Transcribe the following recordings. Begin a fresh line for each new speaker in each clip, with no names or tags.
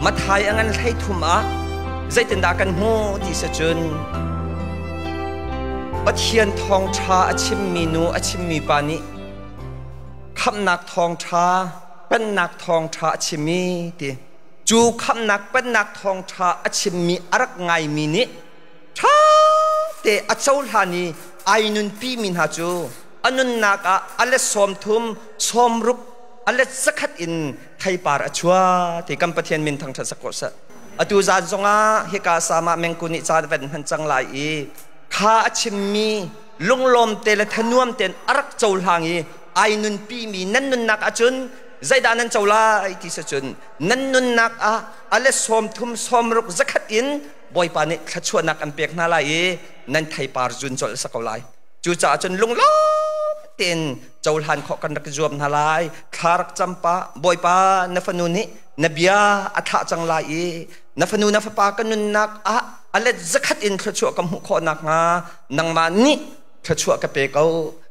Mathai a ngan 13 ah zeitindah kan hmuh ti si cun Pathian thawngṭha a chimmi nu a chimmi pa nih khamhnak thawngṭha pennak thawngṭha a chimmi ti cu khamhnak pennak thawngṭha a chimmi a rak ngaimi nih ṭha te a cohlan i ai nunpi mi hna cu a nunnak ah a let 30 60 a let 100 in theipar a chua ti kan Pathian min thangṭhat sak ko seh. Atu zan zongah hika sama mengku nih caan van hman cang lai i kha a chimmi lunglawm te le thanuam tein a rak cohlang i ai nunpi mi nan nunnak ahcun zeidah nan co lai ti si cun nan nunnak ah a let 30 60 100 in Bawipa nih thluachuahnak an pek hna lai i nan theipar zun colh sa ko lai. Cucaah cun lunglawm tein cohlan khawh kan rak i zuam hna lai. Thla rak cam pah, Bawipa na fanu nih na bia a thlah cang lai i na fanu na fapa ka nunnak ah a let 100 in thluachuah ka hmuh khawh nakhnga nangmah nih thluachuah ka pe ko.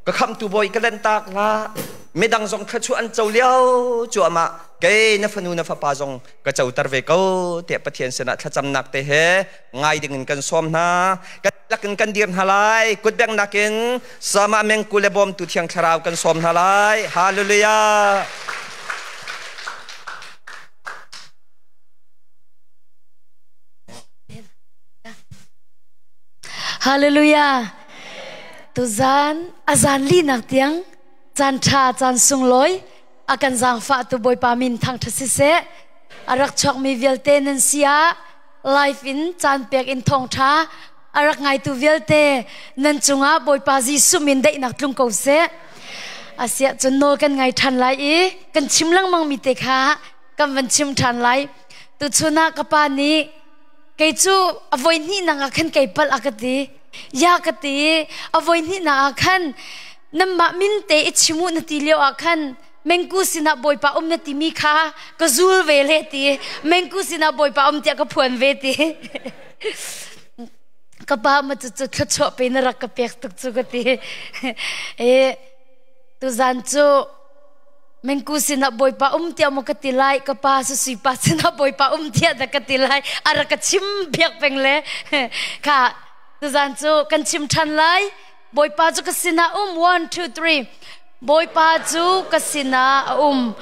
Ka khamhtu Bawi ka lanhtak hlah. Midang zong thluachuah an co lio cuahmah kei na fanu na fapa zong ka coter ve ko tiah Pathian sinah thlacamnak te he ngai ding in kan sawm hna. Kan lakin kan dir hna lai. Kutbengnak in sama mengku le bawmtu thiang thlarau kan sawm hna lai. Hallelujah.
Hallelujah. Tuzan azan li nak tiang caan tha caan sunglawi a kan zaangfah tu Bawipa min thangṭhat siseh. A rak chuakmi vialte nan si ah live in caan pek in thawngṭha a rak ngaitu vialte nan cungah Bawipa Jesuh min daihnak tlung ko seh. Asiah cun nawl kan ngai ṭhan lai i kan chim lengmang mi te kha kan van chim ṭhan lai. Tuchun ah ka pa nih kei cu a voi hnihnak ah khan kei palh a ka ti. Ya ka ti a voi hnihnak ah khan Nanmah min te i chim u na ti lio ah khan mengku sinah Bawipa um na timi kha ka zul ve le ti mengku sinah Bawipa um tiah ka phuan ve ti ka pa ma cu cu thluachuah pe na rak ka pek tuk cu ka ti e tuzan cu mengku sinah Bawipa um tiah maw ka ti lai ka pa susui pa sinah Bawipa um tiah dah ka ti lai a rak ka chim piak peng le kha tuzan cu kan chim ṭhan lai. Bawipa cu ka sinah um. 1, 2, 3. Bawipa cu ka sinah a um.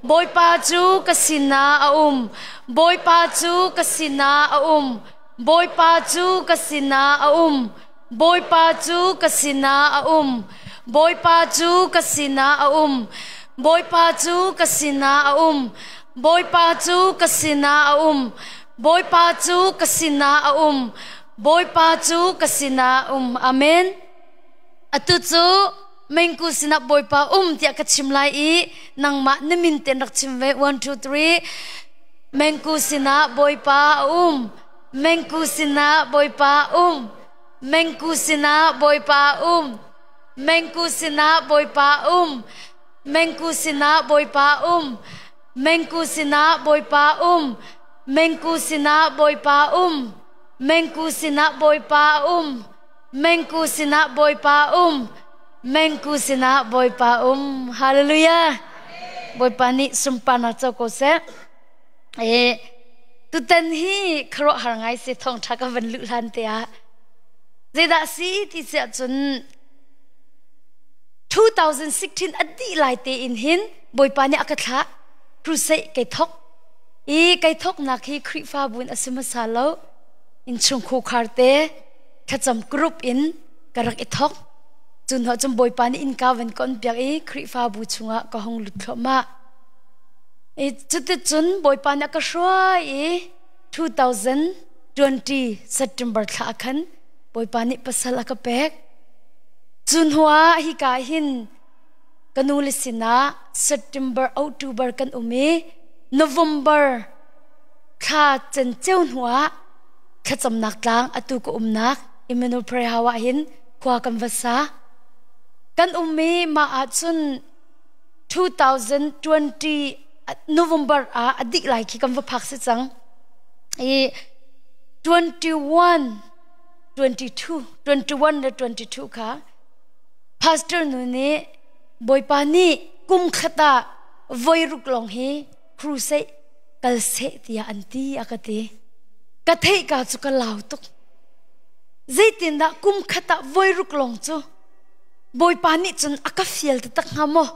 Bawipa cu ka sinah a um. Bawipa cu ka sinah a um. Bawipa cu ka sinah a um. Bawipa cu ka sinah a um. Bawipa cu ka sinah a um. Bawipa cu ka sinah a um. Bawipa cu ka sinah a um. Bawipa cu ka sinah a um. Bawipa cu ka sinah um. Amen. Atu cu mengku sinah Bawipa um tiah ka chim lai i nangmah na min ten rak chim ve. 1, 2, 3. Mengku sinah Bawipa a um. Mengku sinah Bawipa um. Mengku sinah Bawipa um. Mengku sinah Bawipa um. Mengku sinah Bawipa um. Mengku sinah Bawipa um. Mengku sinah Bawipa um. Mengku sinah Bawipa um. Mengku sinah Bawipa um. Mengku sinah Bawipa um. Hallelujah. Bawipa nih sunparnak co ko seh. E tutan hi khuaruahhar ngai si thawngṭha ka van luh hlan te ah. Zeidah si ti siah cun 2016 a dih lai te in hin Bawipa nih a ka thlah. Crusade kai thok. I kai thoknak hi Khrihfabu in a si hmasa lo. Innchung khukhar te thlacam group in ka rak i thok. Cu hnuah cun Bawipa nih innka van ka on piak i Khrihfabu chungah ka hung lut thluahmah. I cuticun Bawipa nih a ka hruai i 2020 September thla ah khan Bawipa nih pasal a ka pek. Cu hnuah hika hin ka nu le sinah September, October kan um i November thla cenceo hnuah thlacamnak tlang atu ka umnak Emmanuel Prayer House ah hin khua kan va sa. Kan um i mah ahcun 2020 November ah a dih lai khi kan va phak si cang. I 21 22 21 le 22 kha pastor nu nih Bawipa nih kum khat ah voi ruk lawng hi crusade Kal seh tiah an ti a ka ti. Ka theih ka cu ka lau tuk. Zeitindah kum khat ah voi ruk lawng cu Bawipa nih cun a ka fial taktak hnga maw?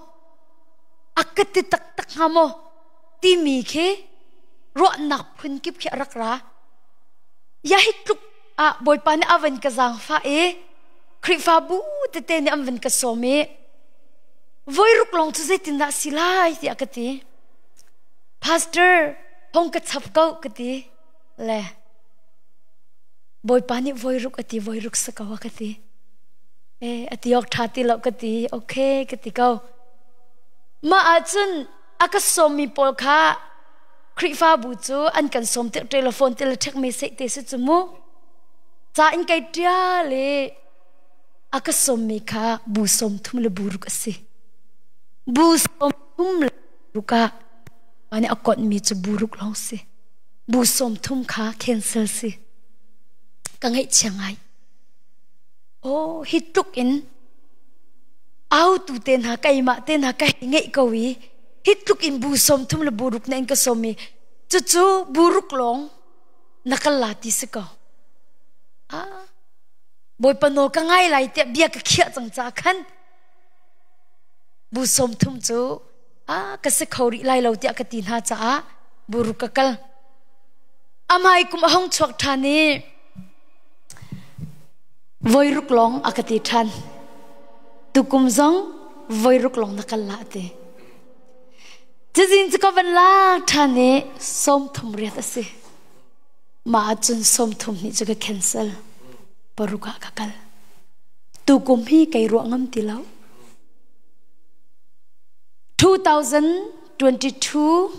A ka ti taktak hnga maw? Timi khi ruahnak phun kip khi a rak ra. Ya hi tluk ah Bawipa nih a van ka zaangfah i Khrihfabu tete nih an van ka sawm i voi ruk lawng cu zeitindah si lai tiah ka ti. Pastor, hong ka chap ko ka ti. Le Bawipa nih voi ruk a ti, voi ruk sa ko a ka ti. E, a ti awk ṭha ti lo ka ti. Okay ka ti ko. Mah ahcun a ka sawmmi pawl kha Khrihfabu cu an kan sawm tik telephone te le ṭhek me seh te si cu mu. Ca in kai ṭial i a ka sawmmi kha bu 30 le bu ruk a si. Bu 30 le ruk ah nih a konhmi cu bu ruk lawng si. Bu 30 kha cancel si. Ka ngaihchia ngai. Oh, hi tluk in autu te hna keimah te hna ka hei ngeih ko i hi tluk in bu 30 le bu ruk na in ka sawm i cucu bu ruk lawng na kal la ti si ko. Ah, Bawipa nawl ka ngai lai tiah bia ka khiah cang ca khan bu 30 cu ah ka si kho rih lai lo tiah ka ti hna caah bu ruk ka kal. Amai kum a hong chuak ṭhan i voi ruk lawng a ka ti ṭhan. Tukum zong voi ruk lawng na kal la ti. Cazin cu ka van lak ṭhan i 38 a si. Mah ahcun 32 cu ka cancel. Paruk ah ka kal. Tukum hi kei ruah ngam ti lo. 2022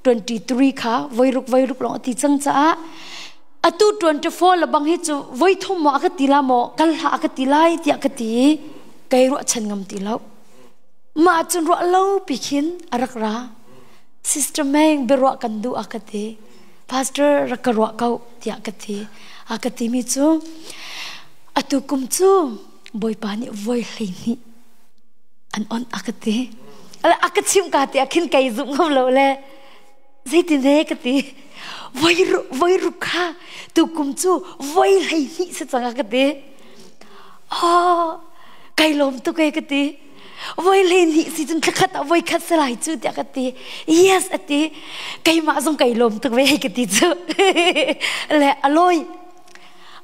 23 kha voi ruk voi ruk lawng a ti cang caah atu 24 le bang hi cu voi thum maw a ka ti la maw kal hlah a ka ti lai tiah ka ti i kei ruah chan ngam ti lo. Mah cun ruah lo pi khin a rak ra. Sister Meng biaruah kan duh a ka ti. Pastor rak ka ruah ko tiah ka ti. A ka timi cu atu kum cu Bawipa nih voi 12 an on a ka ti. A ka chimh ka ti ah khin kei zumh ngam lo le zeitin he ka ti. Voi voi ruk kha tu kum cu voi 12 si cang a ka ti. Oh, kai lawm tuk e ka ti. Voi 12 si cun thlakhat ah voi khat si lai cu tiah ka ti. Yes a ti. Keimah zong kai lawm tuk ve hei ka ti cu. Le a lawi.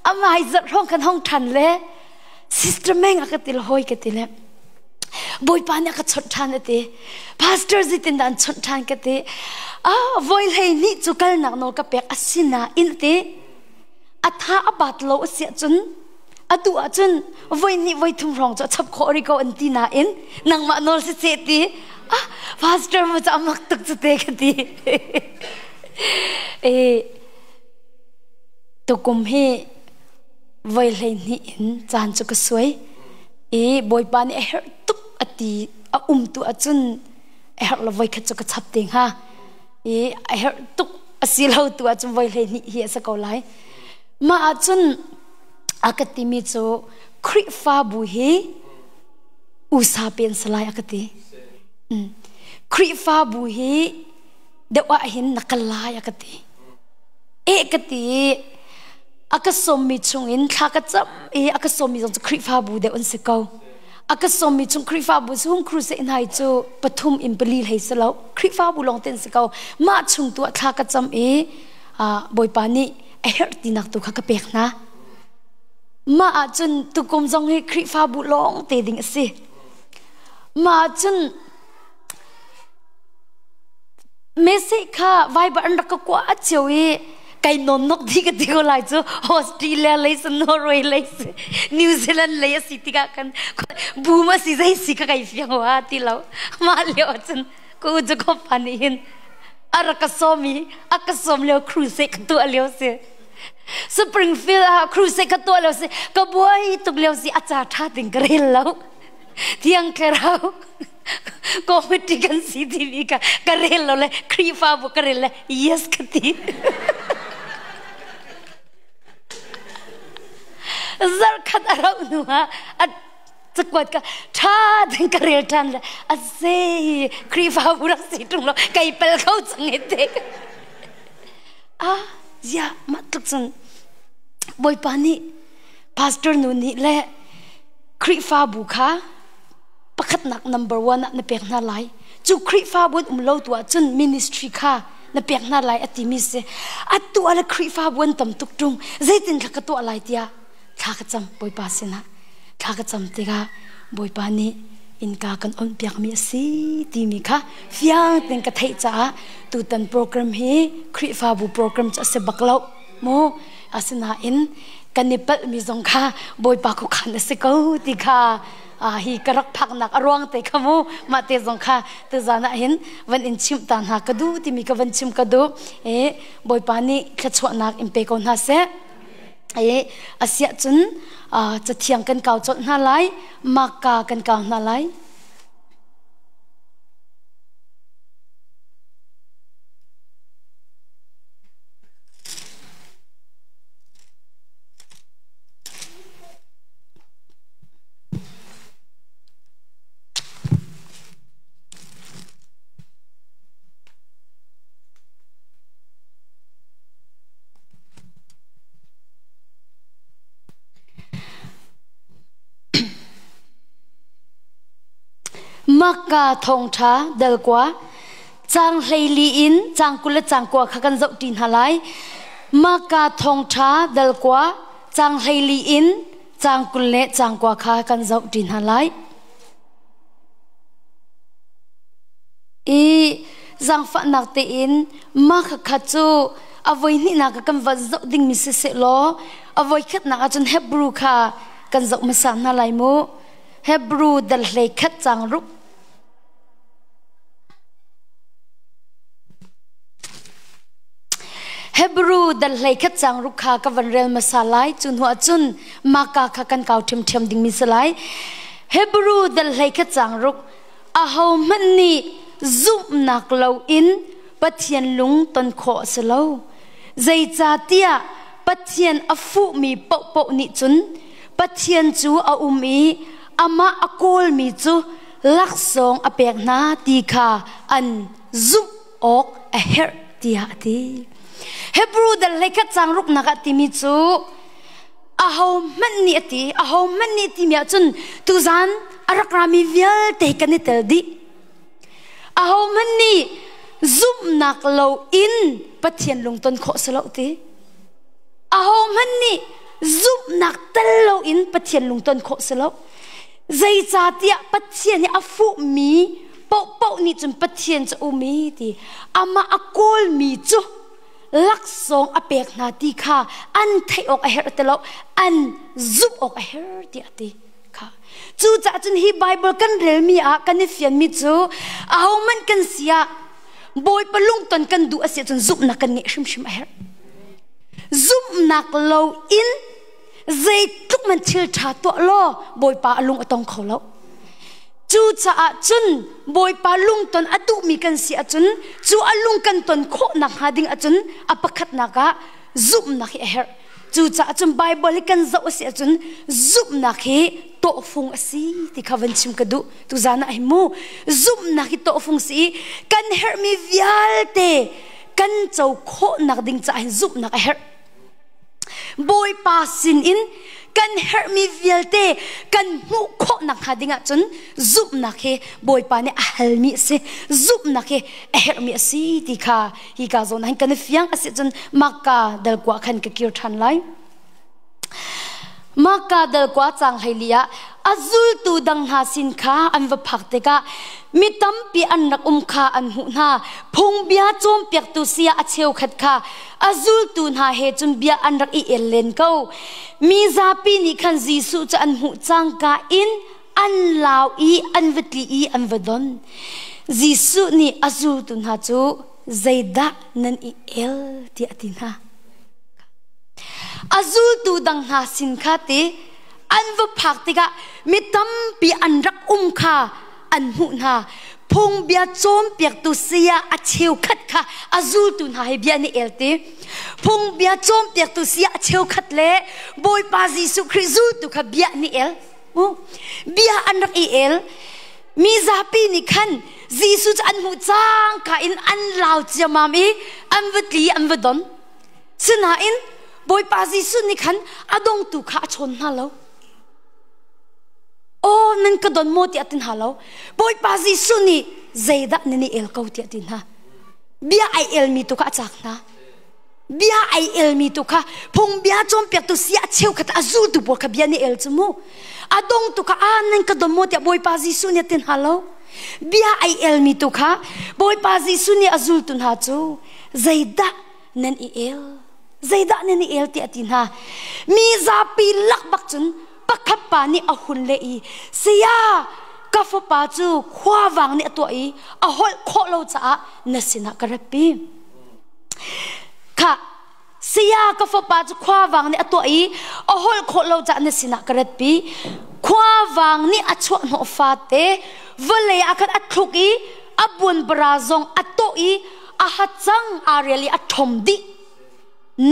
Amai zarh hrawng kan hong ṭhan le sister Meng a ka ti le hoi ka ti le Bawipa nih a ka chawnh ṭhan a ti. Pastor zeitin dah an chawnh ṭhan ka ti. Ah, voi 12 cu kalnak nawl ka pek asinain a ti. A tha a bat lo a si ahcun a duh ahcun voi hnih voi thum hrawng cu a chap khawh rih ko an ti nain nangmah nawl si seh ti. Ah, pastor mu cu a mak tuk cu te ka ti. E, tukum hi voi 12 in caan cu ka suai i Bawipa nih a herh tuk a ti a um tu ahcun a herh lo voi khat cu ka chap te hnga i a herh tuk a si lo tu ahcun voi 12 hi a si ko lai. Mah ahcun a ka timi cu Khrihfabu hi usa pen salai a ka ti. Khrihfabu hi deuh ah hin na kal lai a ka ti. E ka ti a ka sawmmi chungin thla ka cam i a ka sawmmi zong cu Khrihfabu deuh an si ko. A ka sawmmi chung Khrihfabu chung crusade hna cu pathum in pali hlei si lo. Khrihfabu lawng te an si ko. Mah chung tu ah thla ka cam i Bawipa nih a herh tinak tu kha ka pek hna. Mah ahcun tukum zong hi Khrihfabu lawng te ding a si. Mah ahcun Messi kha Viber an rak ka kuah cio i kai non nok di ka ti ko lai cu Australia lei si Norway lei si New Zealand lei a si tikah kan boom a si zei si ka kai fiang wa ti lo mah lio ahcun ka u Jacob pa nih hin a rak ka sawm i a ka sawm lio crusade ka tuah lio si Springfield ah crusade ka tuah lio si ka buai tuk lio si a ca ṭha ding ka rel lo Thiang Thlarau committee kan si timi ka ka rel lo le Khrihfabu ka rel le yes ka ti. Zarkhat a rauh hnu ah a cakuat ka ṭha ding ka rel ṭhan le a se Khrihfabu rak si ṭung lo kai pel kho cang e te. Ah, ziah mah tluk cun Bawipa nih pastor nu nih le Khrihfabu kha pakhatnak number one ah na pek hna lai. Cu Khrihfabu an um lo tu ahcun ministry kha na pek hna lai a timi si. Atu ah le Khrihfabu an tam tuk ṭung. Zeitin thla ka tuah lai tiah thla ka cam Bawipa sinah. Thla ka cam tikah Bawipa nih innka kan onh piakmi a si timi kha fiang tein ka theih caah tutan program hi Khrihfabu program cu a si bak lo mu. Asinain kan i palhmi zong kha Bawipa khuakhan a si ko ti kha hi ka rak phaknak a ruang te kha mu mah te zong kha tuzan ah hin van in chimh ta hna ka duh timi ka van chim ka duh. E Bawipa nih thluachuahnak in pe ko hna seh. E asiah cun cathiang kan kau colh hna lai, Marka kan kau hna lai. Makka thawngṭha dal kua caang 14 in caang 20 le caang 9 kha kan zohṭi hna lai. Makka thawngṭha dal kua caang 14 in caang 20 le caang 9 kha kan zohṭi hna lai. I zaangfahnak tein mah khakha cu a voi hnihnak ah kan van zoh dingmi siseh law a voi khatnak ahcun Hebrew kha kan zoh hmasa hna lai mu. Hebrew dal hlei khat caang ruk. Hebrew dal hlei khat caang ruk kha ka van rel hmasa lai. Cu hnu ahcun Maka kha kan kau ṭhiamṭhiam dingmi si lai. Hebrew dal hlei khat caang ruk. Ahohmanh nih zumhnak loin Pathian lung ton khawh a si lo. Zeicahtiah Pathian a fuhmi paohpaoh nih cun Pathian cu a um i amah a kawlmi cu laksawng a pek hna ti kha an zumh awk a herh tiah a ti. Hebrew dal hleikhat caang ruknak ah timi cu ahohmanh nih a ti ahohmanh nih timi ahcun tuzan a rak rami vialte kan i tel dih. Ahohmanh nih zumhnak loin Pathian lungton khawh si lo ti. Ahohmanh nih zumhnak tel loin Pathian lungton khawh si lo. Zeicahtiah Pathian nih a fuhmi paohpaoh nih cun Pathian cu um i ti amah a kawlmi cu laksawng a pek hna ti kha an theih awk a herh ti lo an zumh awk a herh tiah a ti kha cucaah cun hi Bible kan relmi ah kan i fianmi cu ahohmanh kan si ah Bawipa lungton kan duh a si ahcun zumhnak kan ngeih hrimhrim a herh zumhnak lo in zeitluk man thil ṭha tuah law Bawipa a lung a tong kho lo Cucaah cun Bawipa lungton a duhmi kan si ahcun cu a lung kan ton khawh nakhnga ding ahcun a pakhatnak ah zumhnak hi a herh. Cucaah cun Baibal hi kan zoh a si ahcun zumhnak hi tawhfung a si ti kha van chim ka duh. Tuzan ah hin mu zumhnak hi tawhfung si i kan herhmi vialte kan co khawhnak ding caah hin zumhnak a herh. Bawipa sinin kan herhmi vialte kan hmuh khawh nakhnga ding ahcun zumhnak hi Bawipa nih a halmi a si zumhnak hi a herhmi a si ti kha hi ka zawn ah hin kan i fiang a si cun Marka dal kua khan ka kir ṭhan lai. Marka dal kua caang 14 ah a zultu dang hna sin kha an va phak tikah mi tampi an rak um kha an hmuh hna. Phungbia cawnpiaktu saya a cheukhat kha a zultu hna he cun bia an rak i el len ko. Mi zapi nih khan Jesuh cu an hmuh cangka in an lau i an va tli i an va don. Jesuh nih a zultu hna cu zeidah nan i el tiah a ti hna. A zultu dang hna sin kha ti an va phak tikah mi tampi an rak um kha an hmuh hna. Phungbia cawnpiaktu saya a cheukhat kha a zultu hna he bia an i el ti. Phungbia cawnpiaktu saya a cheukhat le Bawipa Jesuh Khrih zultu kha bia an i el. Bia an rak i el. Mi zapi nih khan Jesuh cu an hmuh cangka in an lau ciammam i an va tli an va don. Sinain Bawipa Jesuh nih khan a dongtu kha a chawn hna lo. Aw nan ka don maw tiah ti hna lo. Bawipa Jesuh nih zeidah nan i el ko tiah ti hna. Bia ai elmi tu kha a cak hna. Bia ai elmi tu kha phungbia cawnpiaktu sia cheukhat a zultu pawl kha bia ni el cu mu. A dongtu kha a nan ka don maw tiah Bawipa Jesuh nih a ti hna lo. Bia ai elmi tu kha Bawipa Jesuh nih a zultu hna cu zeidah nan i el zeidah nan i el tiah a ti hna mi zapi lak bak cun pakhat pa nih a hun leh i saya ka fapa cu khuavang nih a tuah i a holh khawh lo caah na sinah ka ratpi kha saya ka fapa cu khuavang nih a tuah i a holh khawh lo caah na sinah ka ratpi khuavang nih a chuah hnawh fate vawlei ah khan a thluk i a buanbara zong a tawh i a hacang aa rial i a ṭhom dih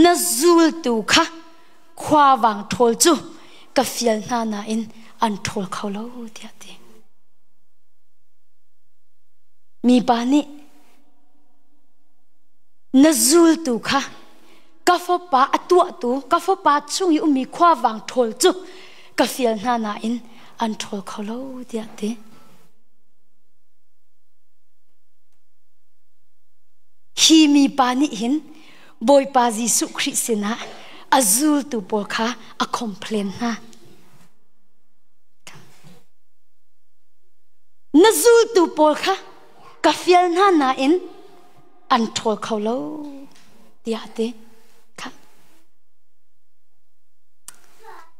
na zultu kha khuavang ṭhawl cu ka fial hna nain an ṭhawl kho lo tiah ti mipa nih na zultu kha ka fapa a tuahtu ka fapa chung i ummi khuavang ṭhawl cu ka fial hna nain an ṭhawl kho lo tiah ti Hi mipa nih hin Bawipa Jesuh Khrih sinah a zultu pawl kha a complain hna. Na zultu pawl kha ka fial hna nain an ṭhawl kho lo tiah a ti.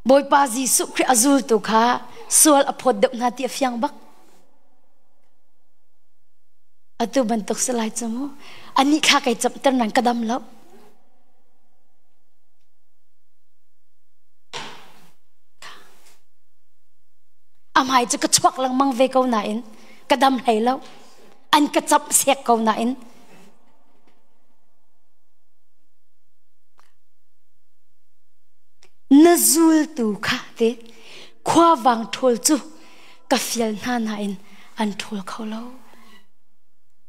Bawipa Jesuh Khrih a zultu kha sual a phawt deuh hna ti a fiang bak. Atu bantuk si lai cu mu. Anih thla kai camter nan ka dam lo. A hmai cu ka chuak lengmang ve ko nain ka dam hlei lo. An ka camh sek ko nain. Na zultu kha te khuavang ṭhawl cu ka fial hna nain an ṭhawl kho lo.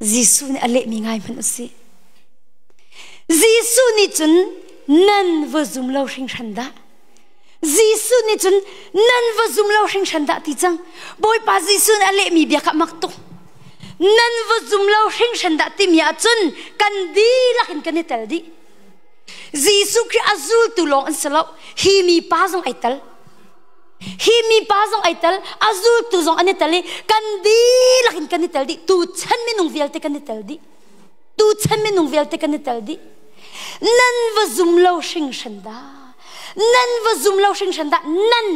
Jesuh nih a lehmi ngai hmanh u sih. Jesuh nih cun nan va zum lo hringhran dah. Jesuh nih cun nan va zum lo hringhran dah ti cang. Bawipa Jesuh nih a lehmi bia kha mak tuk. Nan va zum lo hringhran dah timi ahcun kan dihlak in kan i tel dih. Jesuh Khrih a zultu lawng an si lo. Hi mi pa zong ai tel. Hi mi pa zong ai tel, a zultu zong an i tel i kan dihlak in kan i tel dih. Tu chan minung vialte kan i tel dih. Tu chan minung vialte kan i tel dih. Nan va zum lo hringhran dah. Nan va zum lo hringhran dah. Nan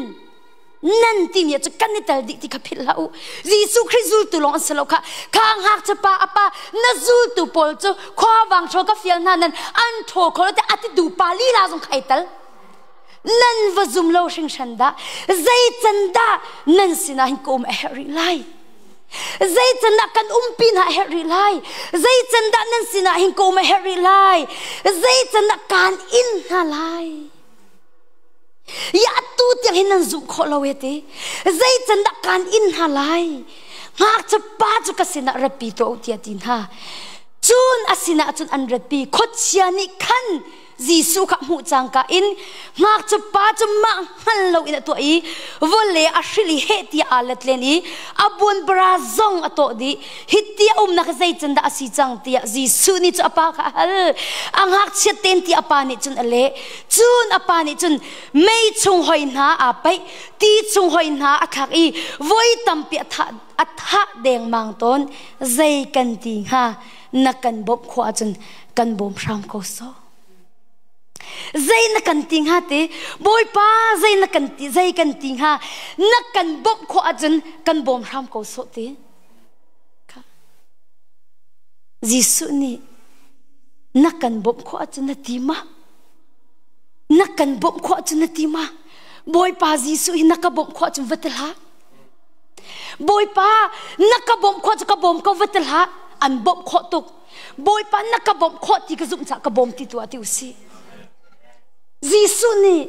nan timi cu kan i tel dih ti kha philh hlah u. Jesuh Khrih zultu lawng an si lo kha. Kha ngakchia pa a pa na zultu pawl cu khuavang ṭhawl ka fial hna nan an ṭhawl kho lo te a ti du pa lila zong kha ai tel. Nan va zum lo hringhran dah zei can dah nan sinah hin ka um a herh rih lai? Zei can dah kan umpi hna a herh rih lai? Zei can dah nan sinah hin ka um a herh rih lai? Zei can dah kaan in hna lai? Ya tu tiang hin nan zumh khawh lo e ti. Zei can dah kaan in hna lai? Ngakchia pa cu ka sinah ratpi tuah u tiah ti hna. Cun a sinah cun an ratpi. Khuachia nih khan Jesuh kha hmuh cangka in ngakchia pa cu mah hngal loin a tuah i vawlei a hril i heh tiah aa let len i a buanbara zong a tawh dih. Hiti a umnak hi zeican dah a si cang tiah Jesuh nih cu a pa kha a hal. A ngakchia ten ti a pa nih cun a leh. Cun a pa nih cun mei chung hoi hna aa paih, ti chung hoi hna a thlak i voi tampi a thah, a thah dengmang tawn. Zei kan ti hnga? Na kan bawmh khawh ahcun kan bawm hram ko sawh. Zei na kan ti hnga ti? Bawipa zei na kan ti zei kan ti hnga? Na kan bawmh khawh ahcun kan bawm hram ko sawh ti. Jesuh nih na kan bawmh khawh ahcun na ti ma? Na kan bawmh khawh ahcun na ti ma? Bawipa Jesuh hi na ka bawmh khawh ahcun va ti hlah. Bawipa na ka bawmh khawh cu ka bawm ko va ti hlah. An bawmh khawh tuk. Bawipa na ka bawmh khawh ti ka zumh caah ka bawm ti tu ah ti usih. Jesuh nih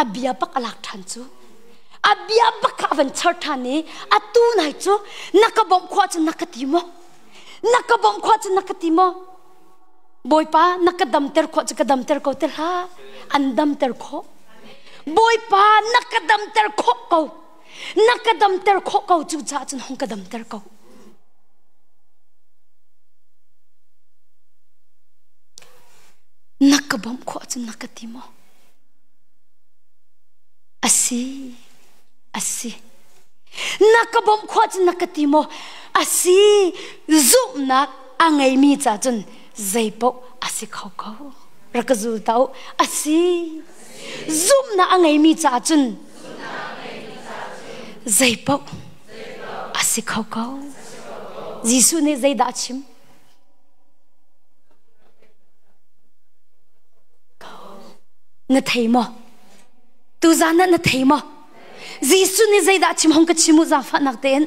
a bia bak a lak ṭhan cu. A bia bak kha a van char ṭhan i atu nai cu na ka bawmh khawh cu na ka ti maw? Na ka bawmh khawh cu na ka ti maw? Bawipa na ka damter khawh cu ka damter ko te hlah. An damter khawh. Bawipa na ka damter khawh ko. Na ka damter khawh ko cu caah cun hong ka damter ko. Na ka bawmh khawh cun na ka ti maw? Asi, asi. Na ka bawmh khawh cun na ka ti maw? Asi, zumhnak a ngeimi ca cun zeipaoh a si kho ko. Rak ka zul ta u. Asi, zumhnak a ngeimi ca cun zeipaoh a si kho ko. Jesuh nih zeidah a chim? Na thei maw? Tuzan ah na thei maw? Jesuh nih zeidah chim hong ka chim u zaangfahnak tein.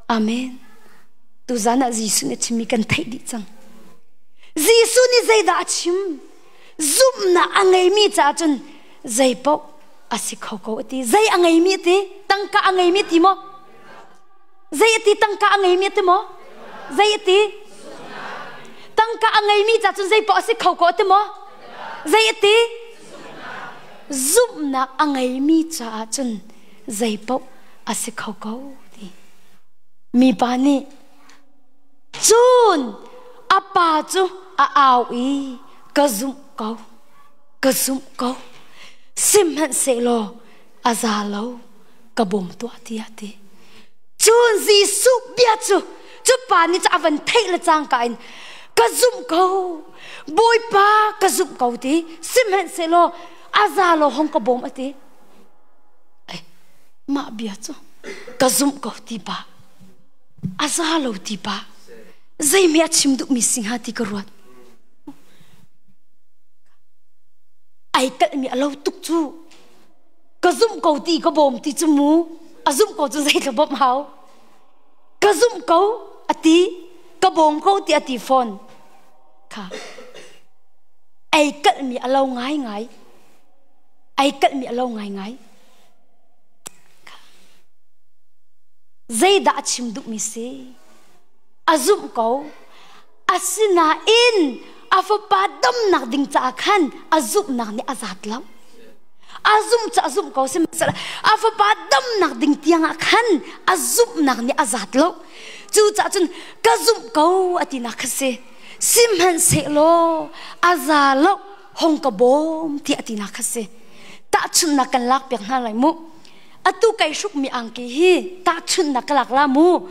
Amen. Tuzan ah Jesuh nih chimmi kan theih dih cang. Jesuh nih zeidah a chim? Zumhnak a ngeimi caah cun zeipaoh a si kho ko a ti. Zei a ngeimi a ti? Tangka a ngeimi a ti maw? Zei a ti tangka a ngeimi a ti maw? Zei a ti? Tangka a ngeimi ca cun zei paoh a si kho ko a ti maw? Zei a ti? Zumhnak a ngeimi caah cun zei paoh a si kho ko ti. Mipa nih cun a pa cu a au i ka zumh ko, ka zumh ko. Sihmanhsehlaw a za lo. Ka bawm tuah tiah ti. Cun Jesuh bia cu cu pa nih cu a van theih le cangka in ka zumh ko Bawipa ka zumh ko ti sihmanhsehlaw a za lo hong ka bawm a ti. Ai mah bia cu ka zumh ko ti pa a za lo ti pa zeimi a chim duhmi si hnga ti ka ruat. Ai kalhmi a lo tuk cu. Ka zumh ko ti ka bawm ti cu mu a zumh ko cu zeithla bawmh hau ka zumh ko a ti ka bawm ko ti a ti fawn kha ei kalhmi a lo ngai ngai ei kalhmi a lo ngai ngai zeidah a chim duhmi si a zumh ko asinain a fapa damnak ding caah khan a zumhnak nih a zat lo a zumh cu a zumh ko sihmanhsehlaw a fapa damnak ding tiangah khan a zumhnak nih a zat lo cucaah cun ka zumh ko a tinak kha si sihmanhsehlaw a za lo hong ka bawm tiah a tinak kha si tahchunhnak kan lak piak hna lai mu atu kai hrukmi angki hi tahchunhnak ka lak la mu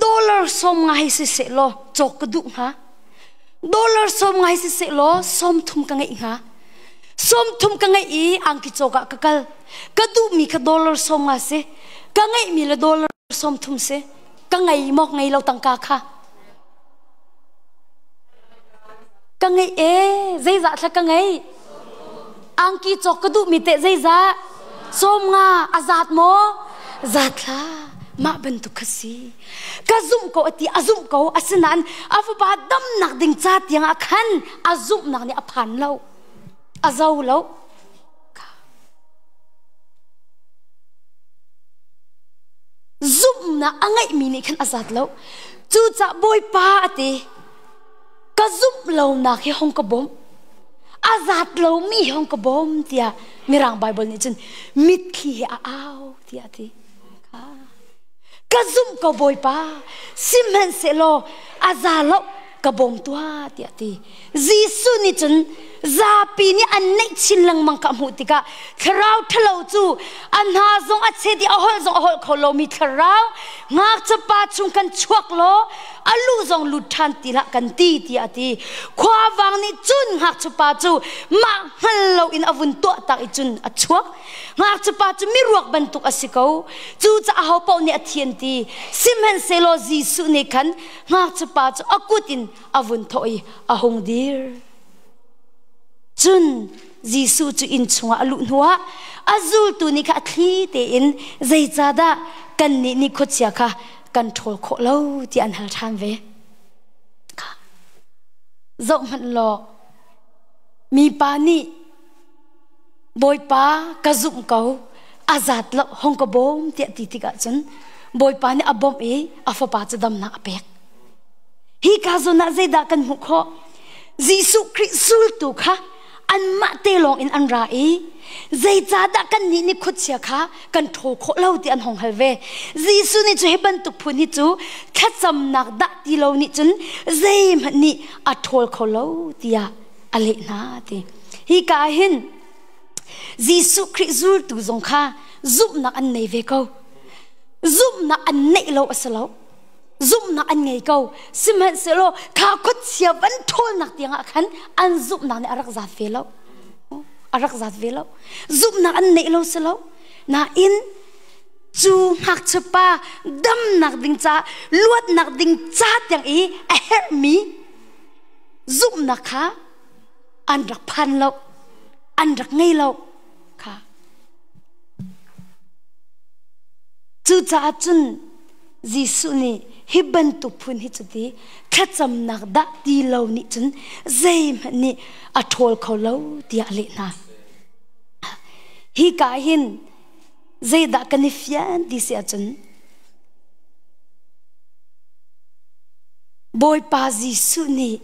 dollar som ngai si seh law cawk ka duh hnga dollar som ngai si seh law som thum ka ngeih hnga 30 ka ngeih i angki cawk ah ka kal ka duhmi kha dollar 50 si ka ngeihmi le dollar 30 si ka ngei maw ngei lo tangka kha ka ngei e zeizah thla ka ngei angki cawk ka duhmi teh zeizah 50 a zat maw zat thla mah bantuk kha si ka zumh ko ati a zumh ko asinain a fapa damnak ding ca tiang ah khan a zumhnak nih a phan lo a zo lo zumhnak a ngeihmi nih khan a zat lo cucah bawipa a ti ka zumh lonak hi hong ka bawm a zat lomi hi hong ka bawm tiah mirang Bible nih cun mitthli he a au tiah a ti ka zumh ko bawipa sihmanhsehlaw a za lo ka bawm tuah tiah a ti Jesuh nih cun zapi nih an neih chin lengmang ka hmuh tikah thlarau ṭhalo cu a hna zong a chet i a holh zong a holh kho lomi thlarau ngakchia chung kan chuak law a lu zong lut ṭhan ti hlah kan ti tiah a ti. Khuavang nih cun ngakchia cu mah hngal loin a vun tuah tak i cun a chuak. Ngakchia cu miruak bantuk a si ko. Cucaah aho paoh nih a thi an ti. Sihmanhsehlaw Jesuh nih khan ngakchia cu a kut in a vun thawh i a hung dir. Cun Jesuh cu inn chungah a luh hnuah a zultu nih kha a thli tein zeicahdah kannih nih khuachia kha kan ṭhawl khawh lo tiah an hal ṭhan ve. Zohhmanh law mipa nih Bawipa ka zumh ko a zat lo hong ka bawm tiah ti tikah cun Bawipa nih a bawmh i a fapa cu damnak a pek. Hi ka zawn ah zeidah kan hmuh khawh? Jesuh Khrih zultu kha anmah te lawng in an ra i zeicahdah kannih nih khuachia kha kan ṭhawl khawh lo ti an hong hal ve. Jesuh nih cu hi bantuk phun hi cu thlacamnak dah ti lo nih cun zeihmanh nih a ṭhawl kho lo tiah a leh hna ti. Hi ka ah hin Jesuh Khrih zultu zong kha zumhnak an nei ve ko. Zumhnak an neih lo a si lo. Zumhnak an ngei ko. Sihmanhsehlaw kha khuachia van ṭhawlnak tiangah khan an zumhnak nih a rak zat ve lo. A rak zat ve lo. Zumhnak an neih lo si lo. Nain cu ngakchia pa damnak ding ca luatnak ding ca tiang i a herhmi zumhnak kha an rak phan lo. An rak ngei lo. Kha. Cucaah cun Jesuh nih hi bantuk phun hi cuti thlacamnak dah ti lo nih cun zeihmanh nih a ṭhawl kho lo tiah a leh hna. Hi ka hin zeidah kan i fian ti si ahcun Bawipa Jesuh nih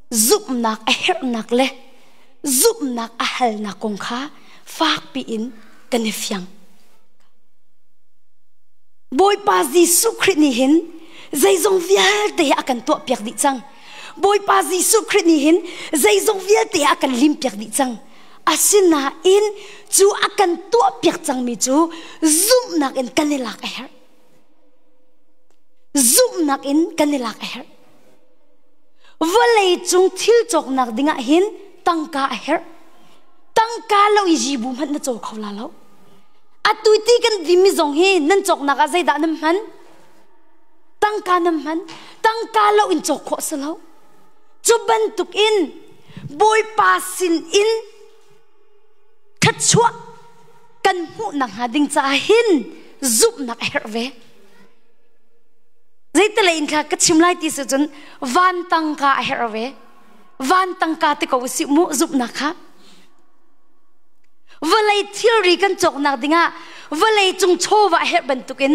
zumhnak a herhnak le zumhnak a halnak kong kha fakpi in kan i fiang. Bawipa Jesuh Khrih nih hin zeizong vialte hi a kan tuahpiak dih cang. Bawipa Jesuh Khrih nih hin zeizong vialte hi a kan limpiak dih cang. Asinain cu a kan tuahpiak cangmi cu zumhnak in kan i lak a herh. Zumhnak in kan i lak a herh. Vawlei cung thil cawknak dingah hin tangka a herh. Tangka lo i zibu hmanh na caw kho la lo. Atu ti kan dimi zong hi nan cawknak ah zeidah nan hman? Tangka nan hman. Tangka lo in cawk khawh si lo. Cu bantuk in Bawipa sin in thluachuah kan hmuh nakhnga ding caah hin zumhnak a herh ve. Zeitilei in kha ka chim lai ti si cun van tangka a herh ve. Van tangka ti ko usih mu zumhnak kha. Vawlei thilri kan cawknak dingah vawlei cung chawva a herh bantukin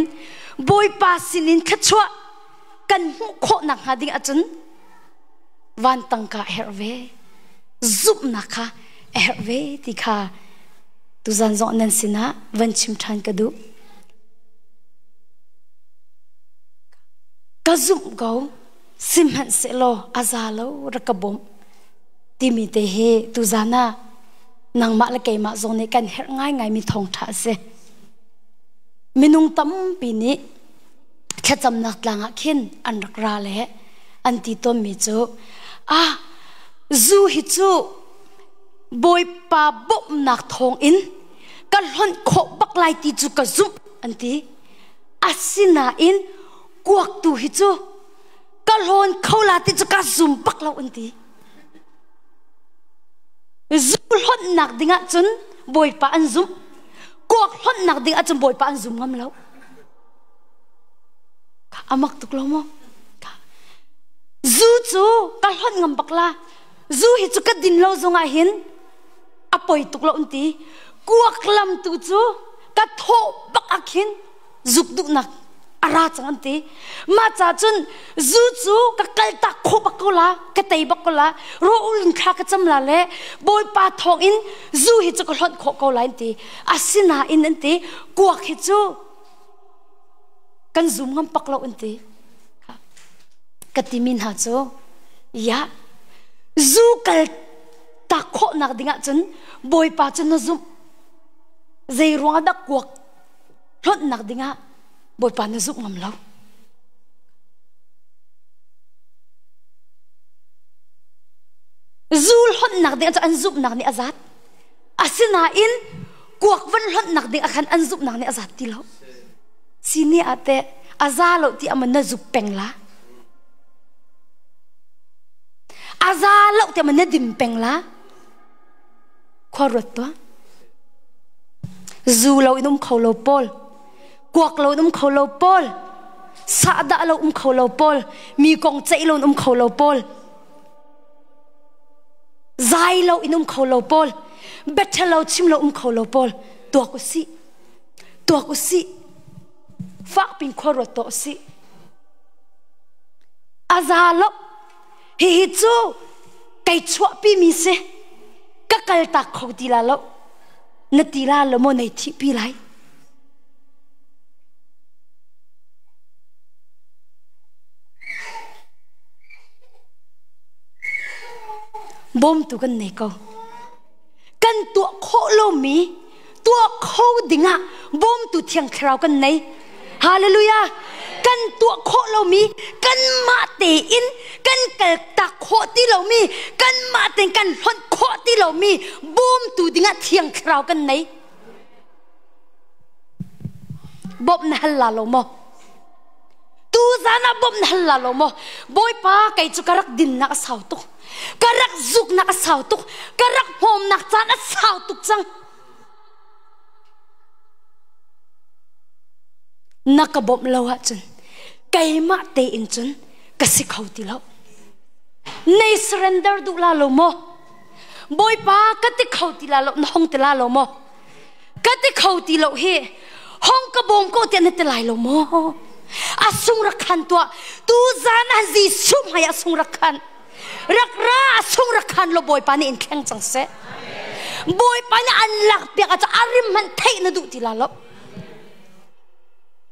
Bawipa sinin thluachuah kan hmuh khawh nakhnga ding ahcun van tangka a herh ve. Zumhnak kha a herh ve ti kha tuzan zong nan sinah van chim ṭhan ka duh. Ka zumh ko, sihmanhsehlaw a za lo rak ka bawmh timi te hi tuzan ah nangmah le keimah zong nih kan herh ngaingaimi thawngṭha a si. Minung tampi nih thlacamnak tlang ah khin an rak ra le an ti tawnmi cu ah zu hi cu Bawipa bawmhnak thawngin ka hlonh khawh bak lai ti cu ka zumh an ti. Asinain kuak tu hi cu ka hlawn kho la ti cu ka zum bak lo an ti. Zu hlonhnak ding ahcun Bawipa an zumh. Kuak hlonhnak ding ahcun Bawipa an zum ngam lo. A mak tuk lo maw? Zu cu ka hlonh ngam bak la. Zu hi cu ka din lo zongah hin a poi tuk lo an ti. Kuak lam tu cu ka thawh bak ah khin zuk duhnak a ra cang an ti. Mah ca cun zu cu ka kal tak khawh bak ko la, ka tei bak ko la, rawh in thla ka cam la le Bawipa thawng in zu hi cu ka hlonh khawh ko lai an ti. Asinain an ti, kuak hi cu kan zum ngam pak lo an ti. Ka timi hna cu, ya, zu kal tak khawhnak ding ahcun Bawipa cu na zumh. Zei ruang dah kuak hlonhnak dingah Bawipa na zumh ngam lo. Zu hlonhnak ding cu an zumhnak nih a zat. Asinain kuak van hlonhnak ding ah khan an zumhnak nih a zat ti lo. Sini ah teh a za lo ti ama na zuk peng la. A za lo ti ama na dim peng la. Khua ruat tuah. Zu lo in um kho lo pawl, kuak lo in um kho lo pawl, sahdah lo um kho lo pawl, mi kong ceih lo in um kho lo pawl, zai lo in um kho lo pawl, bethel lo chim lo um kho lo pawl, tuak usih, tuak usih, fak pin khua ruat tuah usih. A za lo. Hihi cu kei chuahpi mi si. Ka kal tak kho ti la lo. Na ti la lo maw nei thihpi lai. Bawmtu kan nei ko. Kan tuah khawh lomi tuah kho dingah bawmtu thiang thlarau kan nei. Hallelujah! Kan tuah khawh lomi kanmah tein kan kaltak khawh ti lomi kanmah tein kan hlonh khawh ti lomi bawmtu dingah thiang thlarau kan nei. Bawmh na hal la lo maw? Tu zan ah bawmh na hal la lo maw? Bawipa kei cu ka rak dinnak a sau tuk. Ka rak zuknak a sau tuk. Ka rak hmawmnak caan a sau tuk cang. Na ka bawmh lo ahcun keimah tein cun ka si kho ti lo. Nei surrender duh la lo maw? Bawipa ka ti kho ti la lo na hong ti la lo maw? Ka ti kho ti lo hi hong ka bawm ko tiah na ti lai lo maw? A sung rak khan tuah. Tu zan ah Jesuh hmai ah sung rak khan. Rak ra a sung rak khan lo Bawipa nih in thleng cang seh. Bawipa nih an lak piak ah a rim hmanh theih na duh ti la lo.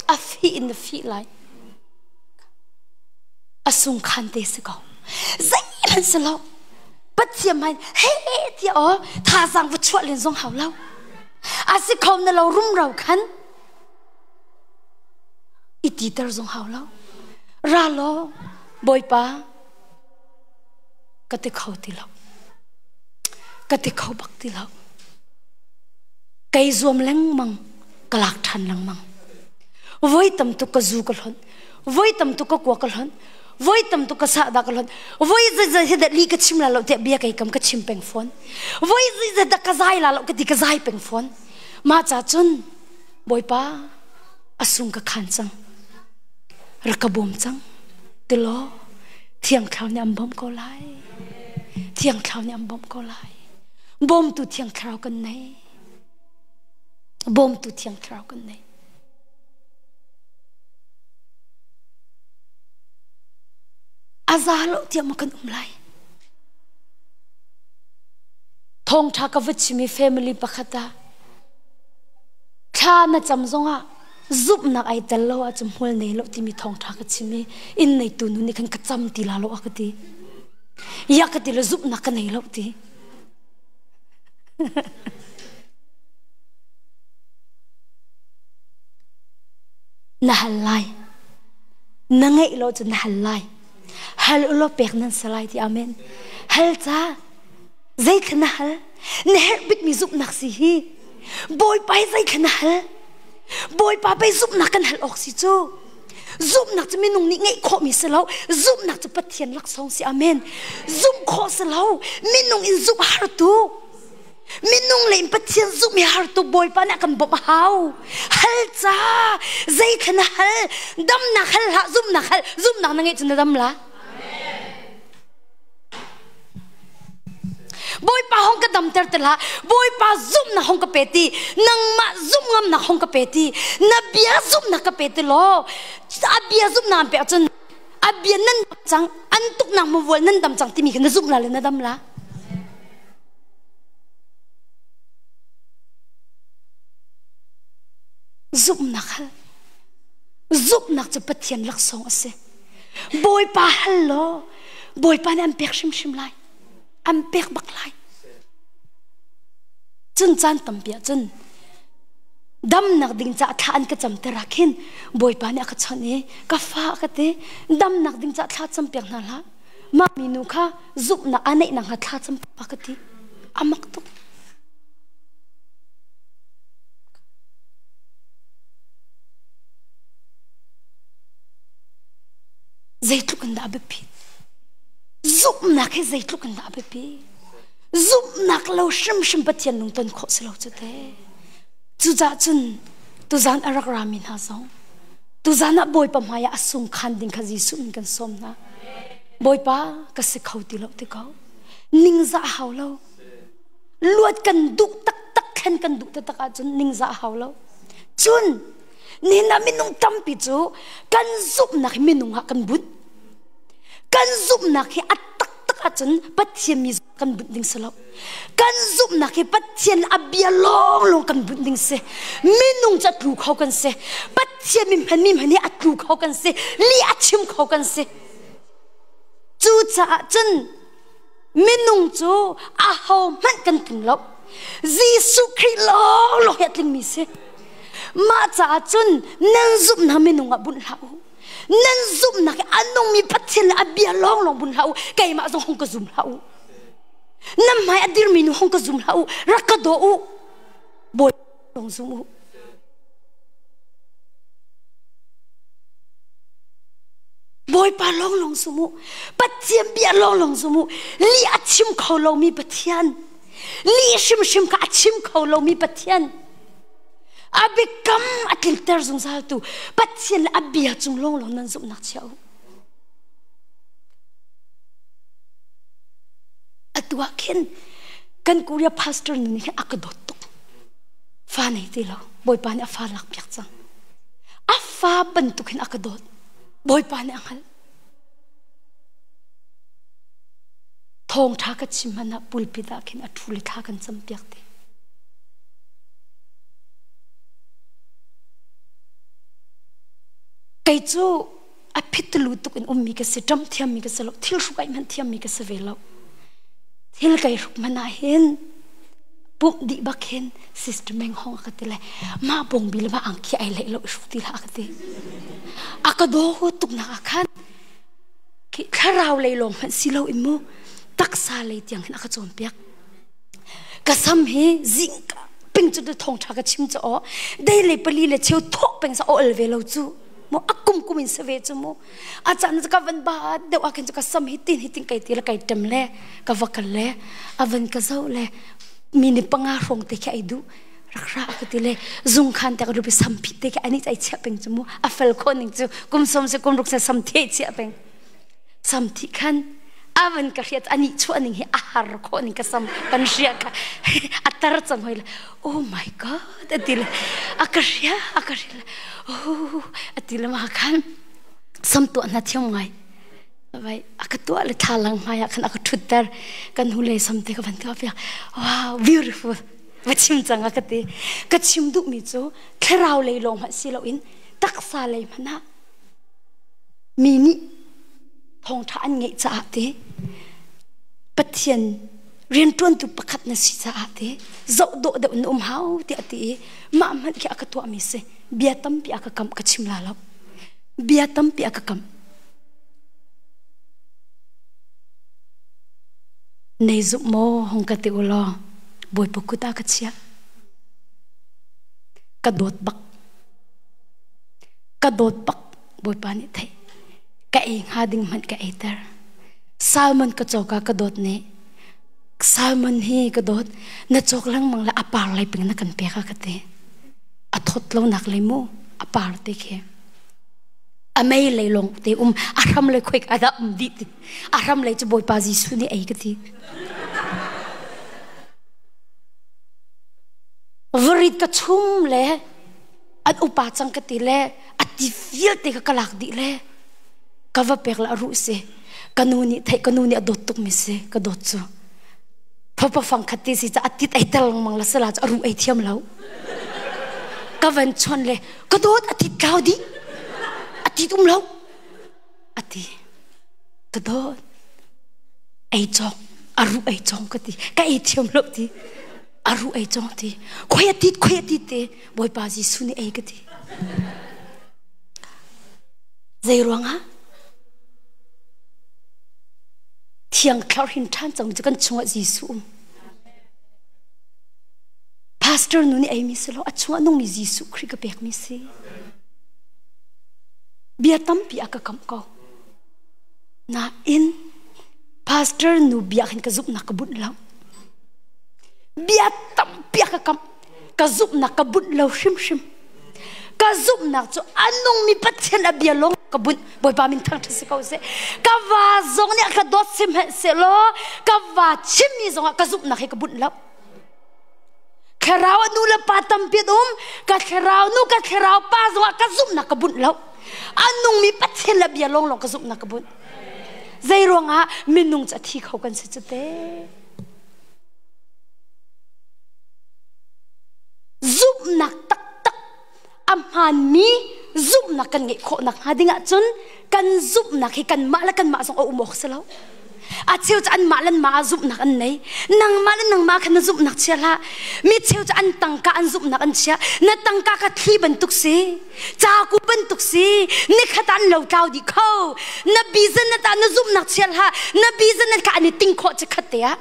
A fi in na fi lai. A sung khan te si ko. Zeihmanh si lo. Pathian hmai he ti aw thazaang va chuah len zong hau lo. A si kho na lo rumro khan i titer zong hau lo. Ra law Bawipa ka ti kho ti lo. Ka ti kho bak ti lo. Kei zuam lengmang ka lak ṭhan lengmang. Voi tam tuk ka zu ka hlonh. Voi tam tuk ka kua ka hlonh. Voi tam tuk ka sah dah ka hlonh. Voi zeizei hi dah li ka chim la lo tiah bia kei kam ka chim peng fawn. Voi zeizei dah ka zai la lo ka ti ka zai peng fawn. Mah ca cun Bawipa a sung ka khan cang. Rak ka bawm cang. Tilaw Thiang Thlarau nih an bawmh ko lai. Thiang Thlarau nih an bawmh ko lai. Bawmtu Thiang Thlarau kan nei. Bawmtu Thiang Thlarau kan nei. A za lo tiah maw kan um lai? Thawngṭha ka va chim i family pakhat ah thla na cam zongah zumhnak ai tel lo ahcun hmual nei lo timi thawngṭha ka chim i inn neitu nu nih khan ka cam ti la lo a ka ti. Ya ka ti le zumhnak ka nei lo ti. Na hal lai. Na ngeih lo cun na hal lai. Hal ulaw pek nan si lai ti amen. Hal ca zeithla na hal? Na herh bikmi zumhnak si hi. Bawipa hi zeithla na hal? Bawipa pei zumhnak kan hal awk si cu. Zumhnak cu minung nih ngeih khawhmi si lo. Zumhnak cu Pathian laksawng si amen. Zumh khawh si lo. Minung in zumh har tu. Minung le in Pathian zumh hi har tuk Bawipa nih a kan bawmh a hau. Hal ca zeithla na hal damnak hal hlah zumhnak hal zumhnak na ngeih cun na dam la. Bawipa hong ka damter te hlah Bawipa zumhnak hong ka pe ti nangmah zumh ngamnak hong ka pe ti na bia zumhnak ka pe ti law a bia zumhnak an pek cun a bia nan dam cang an tuknak mavual nan dam cang timi kha na zumh la le na dam la Zumhnak hal. Zumhnak cu Pathian laksawng a si. Bawipa hal law Bawipa nih an pek hrimhrim lai. An pek bak lai. Cun caan tampi ah cun damnak ding caah thla an ka camter ah khin Bawipa nih a ka chawnh i ka fa ka ti damnak ding caah thla campiak hna hlah. Mah minu kha zumhnak a neih nakhnga thla cam pa ka ti. A mak tuk. Zeitluk in dah a biapi? Zumhnak hi zeitluk in dah a biapi? Zumhnak lo hrimhrim Pathian lungton khawh si lo cu te. Cucaah cun tuzan a rak rami hna zong tuzan ah Bawipa hmai ah a sung khan ding kha Jesuh in kan sawm hna. Bawipa ka si kho ti lo ti ko. Ningzah hau lo. Luat kan duh taktak thlen kan duh taktak ahcun ningzah hau lo. Cun nihin ah minung tampi cu kan zumhnak hi minung ah kan bunh. Kan zumhnak hi a taktak ahcun Pathian mi kan bunh ding si lo. Kan zumhnak hi Pathian a bia lawnglawng kan bunh ding si. Minung cu a tlu kho kan si. Pathian mi hman mi hman hi a tlu kho kan si. Li a chim kho kan si. Cucaah cun minung cu aho hmanh kan tling lo. Jesuh Khrih lawnglawng hi a tlingmi si. Mah caah cun nan zumhnak minung ah bunh hlah u. Nan zumhnak hi a nungmi Pathian le a bia lawnglawng bun hlah u. Keimah zong hung ka zum hlah u. Nan hmai a dirmi nu hung ka zum hlah u. Rak ka daw u. Bawi lawng zum u. Bawipa lawnglawng zum u. Pathian bia lawnglawng zum u. Li a chim kho lomi Pathian. Li hrimhrim kha a chim kho lomi Pathian. A biakam a tlinter zungzaltu Pathian le a bia cung lawnglawng nan zumhnak chia u. Atu ah khin kan Korea pastor nu nih a ka dawt tuk. Fa nei ti lo. Bawipa nih a fa lak piak cang. A fa bantuk hin a ka dawt. Bawipa nih a hngalh. Thawngṭha ka chim hmanh ah pulpit ah khin a ṭhu le thla kan cam piak te. Kei cu a phitulu tuk in ummi ka si, ṭam thiammi ka si lo, thil hruk aih hmanh thiammi ka si ve lo. Thil kai hruk hmanh ah hin pumh dih bak hin sister Meng Hong a ka ti le mah bawngbi le mah angki ai leih lo i hruk ti hlah a ka ti. A ka daw tuk nak ah khan khi thlarau lei lawng hmanh si lo in mu taksa lei tiang hin a ka cawnpiak. Ka sam hi zingka ping cu thawng ṭha ka chim cu aw dei le pali le cheu thawh peng sa aw al ve lo cu mu a kum kum in sa ve cu mu a caan ka van ba deuh ah khin cu ka sam hi tin hi tin kai ti le kai tem le ka va kal le a van ka zoh le mi ni panga hrawng te khi ai duh rak ra ka ti le zung khan te ka rupi sam phit te khi ani ai chia peng cu mu a fel kho ning cu kum som se kum ruk se sam the chia peng sam thi khan avan ka hriat ani chuah ning hi a har khawh ning ka sam kan hria ka a tar cang hoi le oh my god ati le a ka hria a ka hria oh ati le ma khan sam tuah na thiam ngai vai a ka tuah le tha lang hmai ah khan a ka thutter kan hu le sam te ka van tuah piak wow beautiful va chim cang a ka ti ka chim duh mi cu thlarau lei lawng hmanh si loin taksa lei hmanh ah mi nih thawngṭha an ngeih caah te Pathian rianṭuantu pakhat na si caah te zoh dawh deuh na um hau tiah a ti i mah hmanh khi a ka tuahmi si bia tampi a ka kamh ka chim la lo bia tampi a ka kamh nei zumh maw hong ka ti u law Bawipa kut ah ka chiah ka dawt bak ka dawt bak Bawipa nih theih ka ei hnga ding hmanh ka eiter salmon ka cawk ah ka dawt nih salmon hi ka dawt na cawk lengmang le a par lei ping na kan pek a ka ti a thawt lo nak lei mu a par te khi a mei lei lawng te um a hram lei khoik a dah um dih ti a hram lei cu Bawipa Jesuh nih ei ka ti varit ka chum le an upa cang ka ti le a ti vialte ka ka lak dih le ka va pek la a ruh si ka nu nih theih ka nu nih a dawt tuk mi si ka dawt cu phapa fang khat ti si ca a tit ei tel lengmang la sala cu a ruh ei thiam lo ka van chon le ka dawt a tit tlau dih a tit um lo a ti ka dawt ei cawng a ruh ei cawng ka ti ka ei thiam lo ti a ruh ei cawng ti khoi a tit khoi a tit te Bawipa Jesuh nih ei ka ti. Zei ruangah? Thiang thlarau hin ṭhan cang cu kan chungah Jesuh um. Pastor nu nih eimi si lo, a chungah nungmi Jesuh Khrih ka pekmi si. Bia tampi a ka kamh ko. Nain pastor nu bia khin ka zumhnak ka bunh lo. Bia tampi a ka kamh. Ka zumhnak ka bunh lo hrimhrim. Ka zumhnak cu a nungmi Pathian a bia lawng ka bunh. Bawipa min thangṭhat si ko seh. Ka va zong nih a ka dawt sihmanhsehlaw ka va chimmi zongah ka zumhnak hi ka bunh lo. Thlarau a nu le pa tampi an um. Ka thlarau nu ka thlarau pa zongah ka zumhnak ka bunh lo. A nungmi Pathian le bia lawnglawng ka zumhnak ka bunh. Zei ruangah minung cu a thi kho kan si cu te. Zumhnak taktak a hmaanmi zumhnak kan ngeih khawh nakhnga ding ahcun kan zumhnak hi kanmah le kanmah zong a um awk si lo. A cheu cu anmah le anmah ah zumhnak an nei. Nangmah le nangmah kha na zumhnak chia hlah. Mi cheu cu an tangka an zumhnak an chia. Na tangka kha thli bantuk si. Caku bantuk si. Nikhat ah an lo tlau dih kho. Na business ah na zumhnak chia hlah. Na business kha an i ting khawh chikkhat te ah.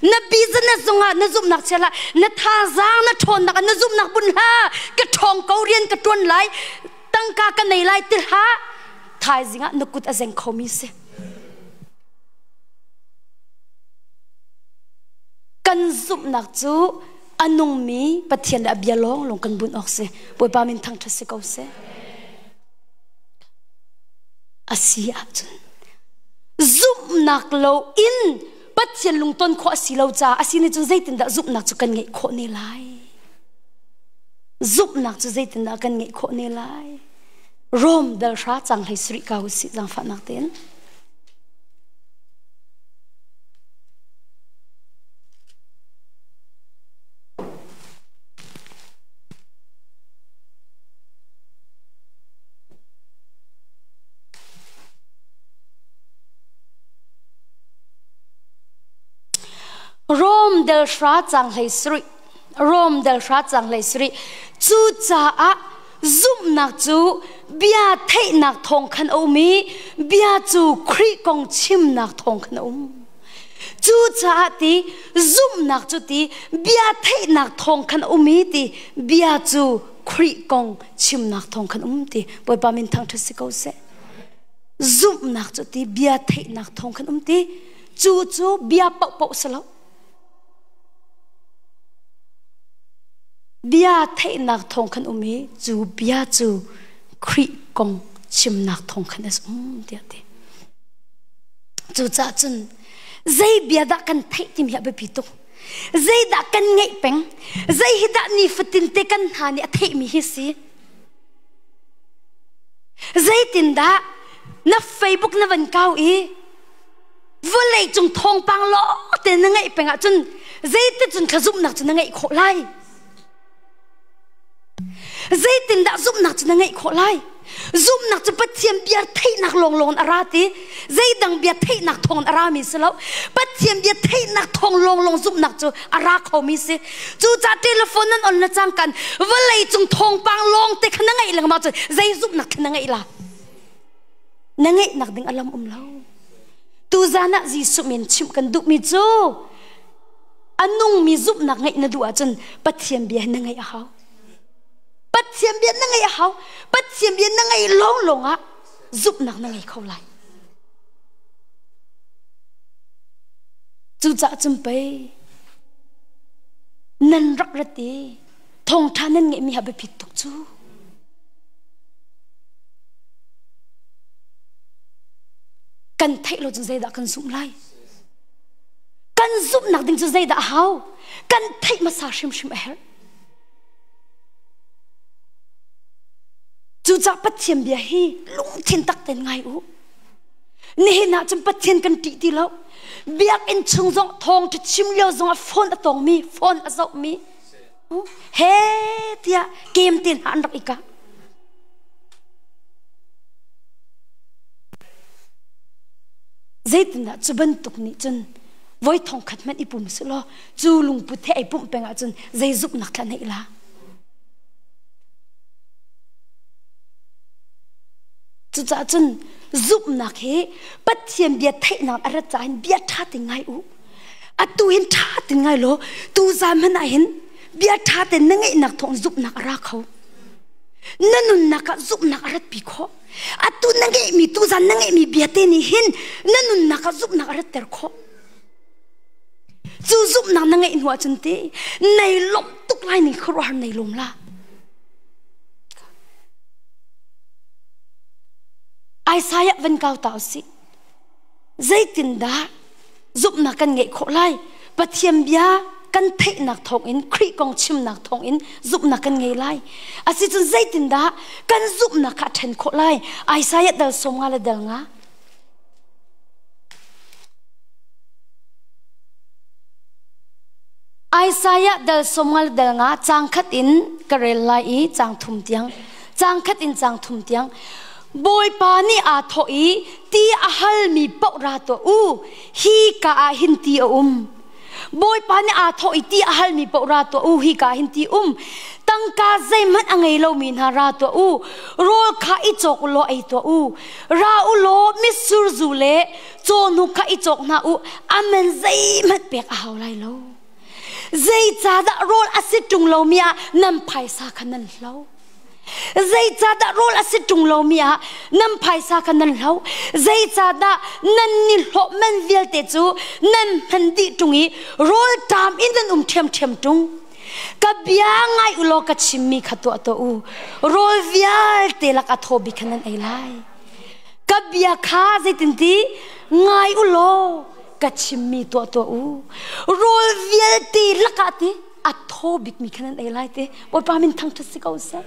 Na business zongah na zumhnak chia hlah. Na thazaang na ṭhawnnak ah na zumhnak bun hlah. Ka ṭhawng ko rian ka ṭuan lai. Tangka ka nei lai ti hlah. Thaizing ah na kut a zeng khomi si. Kan zumhnak cu a nungmi Pathian le a bia lawnglawng kan bunh awk si. Bawipa min thangṭhat si ko seh. A si ahcun zumhnak lo in Pathian lungton khawh a si lo caah a si nih cun zeitindah zumhnak cu kan ngeih khawh ne lai? Zumhnak cu zeitindah kan ngeih khawh ne lai? Rom dal hra cang hlei sarih ka usih zaangfahnak tein. Rom del hra cang hlei sarih Rom del hra cang hlei sarih cucaah zumhnak cu bia theihnak thawng khan a um i bia cu Khrih kong chimnak thawng khan a um cucaah ti zumhnak cu ti bia theihnak thawng khan a um i ti bia cu Khrih kong chimnak thawng khan um ti Bawipa min thangṭhat si ko seh zumhnak cu ti bia theihnak thawng khan um ti cu cu bia paohpaoh si lo bia theihnak thawng khan um i cu bia cu Khrih kong chimnak thawng khan a um tiah ti cucaah cun zei bia dah kan theih timi hi a biapi tuk zeidah kan ngeih peng zei hi dah nifatin te kan hna nih a theihmi hi si Zeitindah na Facebook na van kau i vawlei cung thawngpang lawng te na ngeih peng ahcun zeiticun thla zumhnak cu na ngeih khawh lai? Zeitindah zumhnak cu na ngeih khawh lai? Zumhnak cu Pathian bia theihnak lawnglawng in a ra ti. Zeidang bia theihnak thawng in a rami si lo. Pathian bia theihnak thawng lawnglawng zumhnak cu a ra khomi si. Cucaah telephone nan on le cangkan vawlei cung thawngpang lawng te kha na ngeih lengmang cun zei zumhnak kha na ngeih la? Na ngeihnak ding a lam um lo. Tuzan ah Jesuh min chimh kan duhmi cu a nungmi zumhnak ngeih na duh ahcun Pathian bia hi na ngeih a hau. Pathian bia na ngeih a hau. Pathian bia na ngeih lawnglawng ah zumhnak na ngei kho lai. Cucaah cun pei nan rak rat i thawngṭha nan ngeihmi ha biapit tuk cu. Kan theih lo cun zeidah kan zumh lai? Kan zumhnak ding cu zeidah a hau? Kan theih hmasa hrimhrim a herh. Cucaah Pathian bia hi lungthin tak tein ngai u. Nihin ah cun Pathian kan ṭih ti lo. Biakinn chung zong thawngṭha chim lio zongah phone a tawngmi, phone a zohmi, he tiah kem te hna an rak i kah. Zeitindah cu bantuk nih cun voi thong khat hmanh i pum sih law cu lungput he ai pumh peng ahcun zei zumhnak thla neih la? Cucaah cun zumhnak hi Pathian bia theihnak a rat caah hin bia ṭha te ngai u. Atu hin ṭha te ngai law tu zan hmanh ah hin bia ṭha te na ngeihnak thawng zumhnak a ra kho. Na nunnak ah zumhnak a ratpi khawh. Atu na ngeihmi tu zan na ngeihmi bia te nih hin na nunnak ah zumhnak a ratter khawh. Cu zumhnak na ngeih hnu ahcun ti nei lawmh tuk lai ning khuaruahhar nei lawm la. Isaiah van kau ta usih. Zeitindah zumhnak kan ngeih khawh lai? Pathian bia kan theihnak thawngin Khrih kong chimnak thawngin zumhnak kan ngei lai. Asicun zeitindah kan zumhnak kha a ṭhen khawh lai? Isaiah dal 50 le dal nga. Isaiah dal somngal dal nga cang khat in ka rel lai i cang thum tiang cang khat in cang thum tiang Bawipa nih aa thawh i ti a halmi paoh ra tuah u hi ka ah hin ti a um Bawipa nih aa thawh i ti a halmi paoh ra tuah u hi ka hin ti um tangka zeihmanh a ngei lomi hna ra tuah u rawl kha i cawk u law ei tuah u ra u law mitsur zu le cawhnuk kha i cawk hna u amen zeihmanh pek a hau lai lo zeicahdah rawl a si ṭung lomi ah nan phaisa kha nan hlo Zeicahdah rawl a si ṭung lomi ah nan phaisa kha nan hloh? Zeicahdah nan nihlawh man vialte cu nan hman dih ṭung i rawlṭam in nan um ṭhiamṭhiam ṭung? Ka bia ngai u law ka chimmi kha tuah tuah u. Rawl vialte lak a thaw bik kha nan ei lai. Ka bia kha zeitinti ngai u law ka chimmi tuah tuah u. Rawl vialte lakah ti a thaw bikmi kha nan ei lai te Bawipa min thangṭhat si ko seh.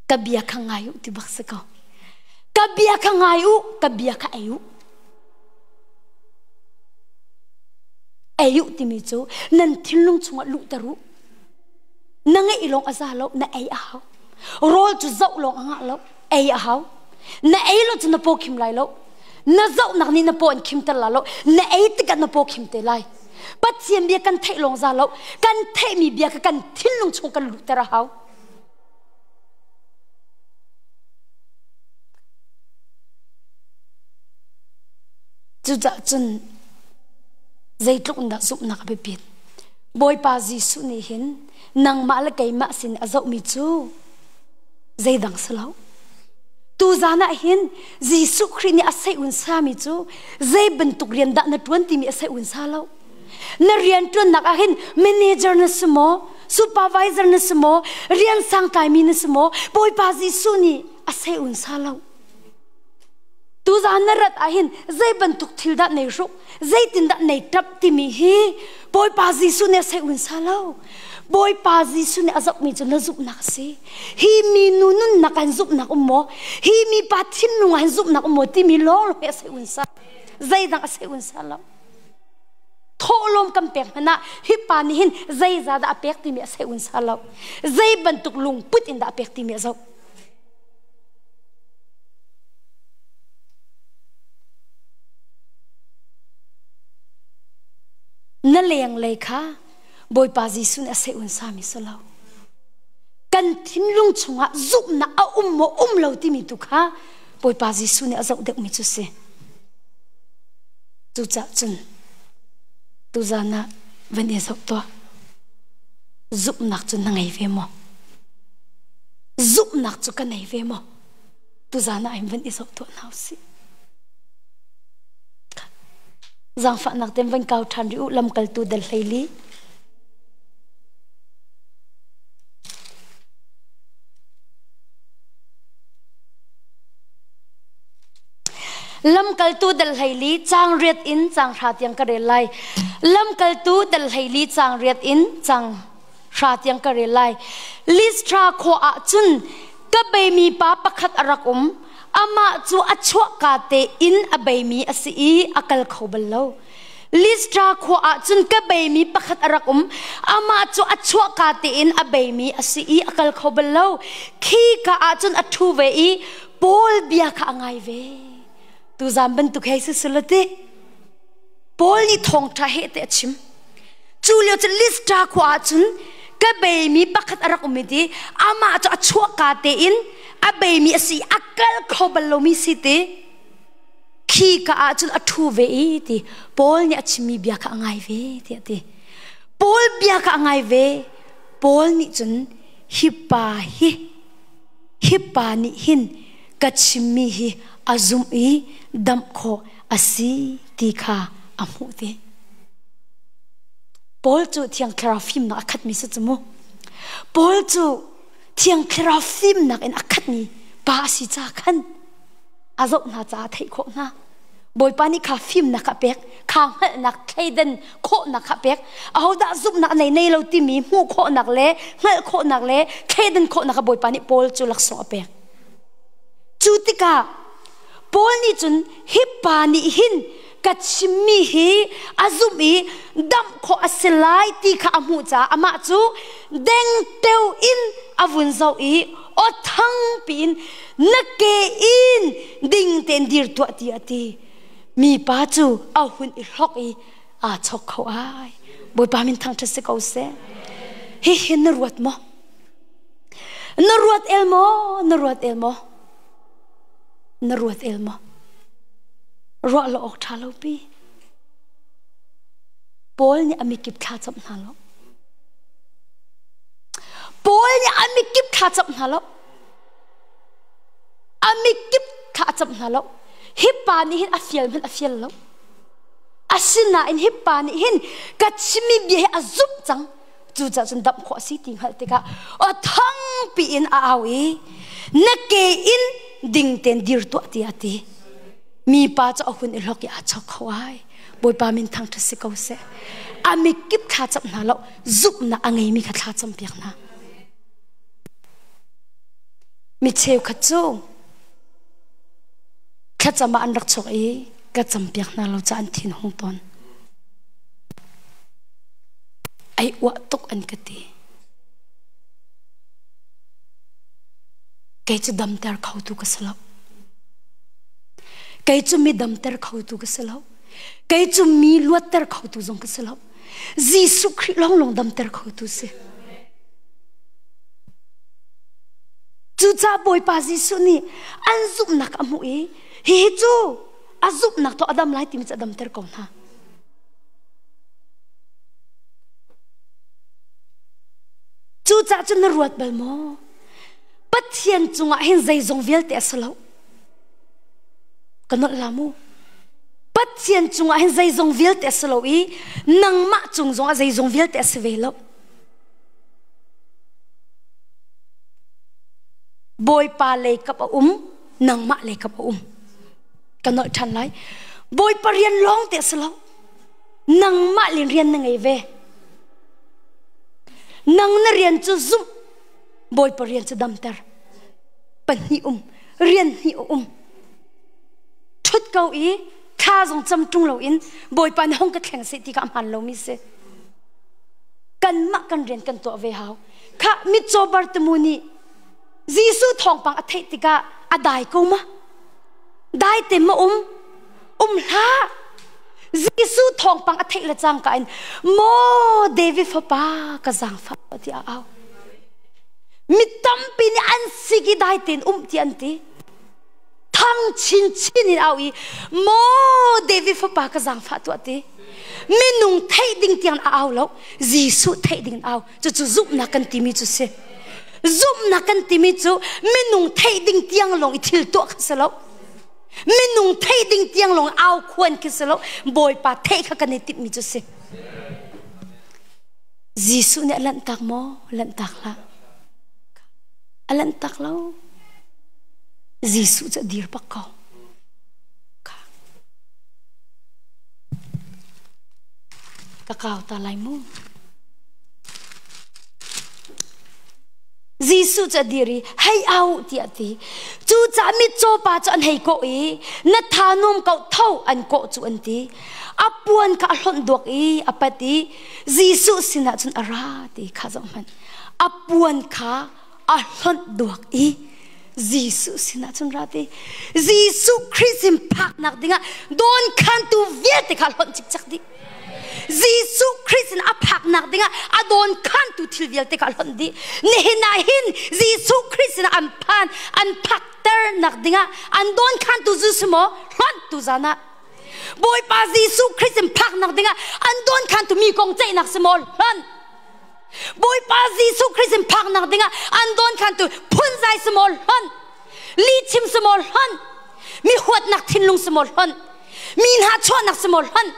Ka bia kha ngai u ti bak si ko. Ka bia kha ngai u, ka bia kha ei u. Ei u timi cu nan thinlung chungah luhter u. Na ngeih lawng a za lo, na ei a hau. Rawl cu zoh lawng a ngah lo, ei a hau. Na ei lo cu na paw khim lai lo. Na zohnak nih na paw an khimter la lo. Na ei tikah na paw khim te lai. Pathian bia kan theih lawng za lo kan theihmi bia kha kan thinlung chung kan luhter a hau. Cucaah cun zeitluk in dah zumhnak a biapit. Bawipa Jesuh nih hin nangmah le keimah sin a zohmi cu zeidang si lo. Tuzan ah hin Jesuh Khrih nih a sei un sami cu zei bantuk rian dah na ṭuan timi a sei un sa lo. Na rian ṭuannak ah hin manager na si maw, supervisor na si maw, rian sangtlaimi na si maw, Bawipa Jesuh nih a sei un sa lo. Tuzan na rat ah hin zei bantuk thil dah nei hruk, zeitindah nei ṭap timi hi Bawipa Jesuh nih a sei un sa lo. Bawipa Jesuh nih a zohmi cu na zumhnak a si. Hi minu nunnak an zumhnak um maw? Hi mipa thinlung an zumhnak um maw timi lawng lawng hi a sei un sa. Zeidang a sei un sa lo. Thawhlawm kan pek hmanh ah hi pa nih hin zeizah dah a pek timi a sei un sa lo. Zei bantuk lungput in dah a pek timi a zoh. Na lenglei kha Bawipa Jesuh nih a seh un sami si lo. Kan thinlung chungah zumhnak a um maw um lo timi tu kha Bawipa Jesuh nih a zoh deuhmi cu si. Cucaah cun tuzan ah van i zoh tuah. Zumhnak cu na ngei ve maw? Zumhnak cu ka nei ve maw? Tuzan ah hin van i zoh tuah hna usih. Zaangfahnak ten van kau ṭhan rih u lamkaltu dal 14. Lamkaltu dal 14 caang riat in caang hra tiang ka rel lai. Lamkaltu dal 14 caang riat in caang hra tiang ka rel lai. Listra khua ah cun ka beimi pa pakhat a rak um. Amah cu a chuahka tein a beimi a si i a kal kho bal lo. Listra khua ah cun ka beimi pakhat a rak um. Amah cu a chuahka tein a beimi a si i a kal kho bal lo. Khi ka ah cun a ṭhu ve i Paul bia kha a ngai ve. Tuzaan bantuk hei si sulati. Paul nih thawngṭha he te a chim. Cu lio cu Listra khua ah cun ka beimi pakhat a rak um i ti amah cu a chuahka tein a beimi a si a kal kho bal lomi si ti khi ka ah cun a ṭhu ve i ti Paul nih a chimmi bia kha a ngai ve tiah ti Paul bia kha a ngai ve Paul nih cun hi pa hi hi pa nih hin ka chimmi hi a zumh i damh khawh a si ti kha a hmuh ti. Paul cu Thiang Thlarau fimnak a khatmi si cu mu. Paul cu Thiang Thlarau fimnak in a khatmi pa a si ca khan a zoh hna caah theih khawh hna. Bawipa nih kha fimnak a pek, kha hngalhnak thleidan khawhnak kha pek. Ahodah zumhnak nei nei lo timi hmuh khawhnak le hngalh khawhnak le thleidan khawhnak kha Bawipa nih Paul cu laksawng a pek. Cu tikah Paul nih cun hi pa nih hin ka Ka chimmi hi a zumh i damh khawh a si lai ti kha a hmuh caah amah cu dengteo in a vun zoh i aw thang piin na ke in ding tein dir tuah ti a ti. Mipa cu a hun i hlok i aa chok kho ai. Bawipa min thangṭhat si ko seh. Hihi na ruat maw? Na ruat el maw? Na ruat el maw? Na ruat el maw? Ruah lo awk ṭha lo pi. Paul nih a mikip thla camh hna lo. Paul nih a mikip thla camh hna lo. A mikip thla a camh hna lo. Hi pa nih hin a fial hmanh a fial lo. Asinain hi pa nih hin ka chimmi bia hi a zumh cang. Cucaah cun damh khawh a si ti hngalh tikah aw thangpi in a au i na ke in ding tein dir tuah tiah a ti. Mipa cu a hun i hlok i aa chok kho ai. Bawipa min thangṭhat si ko seh. A mikip thla camh hna lo, zumhnak a ngeimi kha thla campiak hna. Mi cheukhat cu thlacam ah an rak chuak i ka campiak hna lo caah an thin hung tawn. Ai uah tuk an ka ti. Kei cu damter khotu ka si lo. Kei cu mi damter khotu ka si lo. Kei cu mi luatter khotu zong ka si lo. Jesuh Khrih lawnglawng damter khotu si. Cucaah Bawipa Jesuh nih an zumhnak a hmuh i hihi cu a zumhnak to a dam lai timi cu a damter ko hna. Cucaah cun na ruat bal maw? Pathian cungah hin zeizong vialte a si lo. Ka nolh la mu. Pathian cungah hin zeizong vialte a si lo i nangmah cung zongah zeizong vialte a si ve lo. Bawipa lei kap a um, nangmah lei kap a um. Ka nolh ṭhan lai. Bawipa rian lawng te a si lo. Nangmah len rian na ngei ve. Nang na rian cu zumh, Bawipa rian cu damter. Pahnih um, rian hnih a um. Ṭhut ko i thla zong cam ṭung loin Bawipa na hung ka thleng seh ti kha a hmaan lomi si. Kanmah kan rian kan tuah ve hau. Kha mitcaw Bartimu nih Jesuh thawngpang a theih tikah a dai ko ma? Dai te ma um? Um hlah. Jesuh thawngpang a theih le cangka in maw David fapa ka zaangfah tiah a au. Mi tampi nih an sik i dai tein um ti an ti. Thang chinchin in au i maw David fapa ka zaangfah tuah ti. Minung theih ding tiang a au lo. Jesuh theih ding au. Cucu zumhnak kan timi cu si. Zumhnak kan timi cu minung theih ding tiang lawng i thil tuah kha si lo. Minung theih ding tiang lawng au khuan khi si lo. Bawipa theih kha kan i timhmi cu si. Jesuh nih a lanhtak maw? Lanhtak hlah. A lanhtak lo. Jesuh cu a dir bak ko. Ka kau ta lai mu. Jesuh cu a dir i hei au tiah a ti. Cucaah mitcaw pa cu an hei kawh i na tha nuam ko tho an kawh cu an ti. A puan kha a hlonh duak i a pat i Jesuh sinah cun a ra ti kha zoh hmanh. A puan kha a hlonh duak i Jesuh sinah cun ra ti. Jesuh Khrih sin phaknak dingah dawnkhantu vialte kha hlonh cikcek dih. Jesuh Khrih sin a phaknak dingah a dawnkhantu thil vialte kha a hlonh dih. Nihin ah hin Jesuh Khrih sin an phan an phakternak dingah an dawnkhantu zu si maw hlonh tu zan ah Bawipa Jesuh Khrih sin phaknak dingah an dawnkhantu mi kong ceihnak si maw hlonh Bawipa Jesuh Khrih sin phaknak dingah an dawnkhantu phunzai si maw hlonh lihchim si maw hlonh mi huatnak thinlung si maw hlonh mi hnahchuahnak si maw hlonh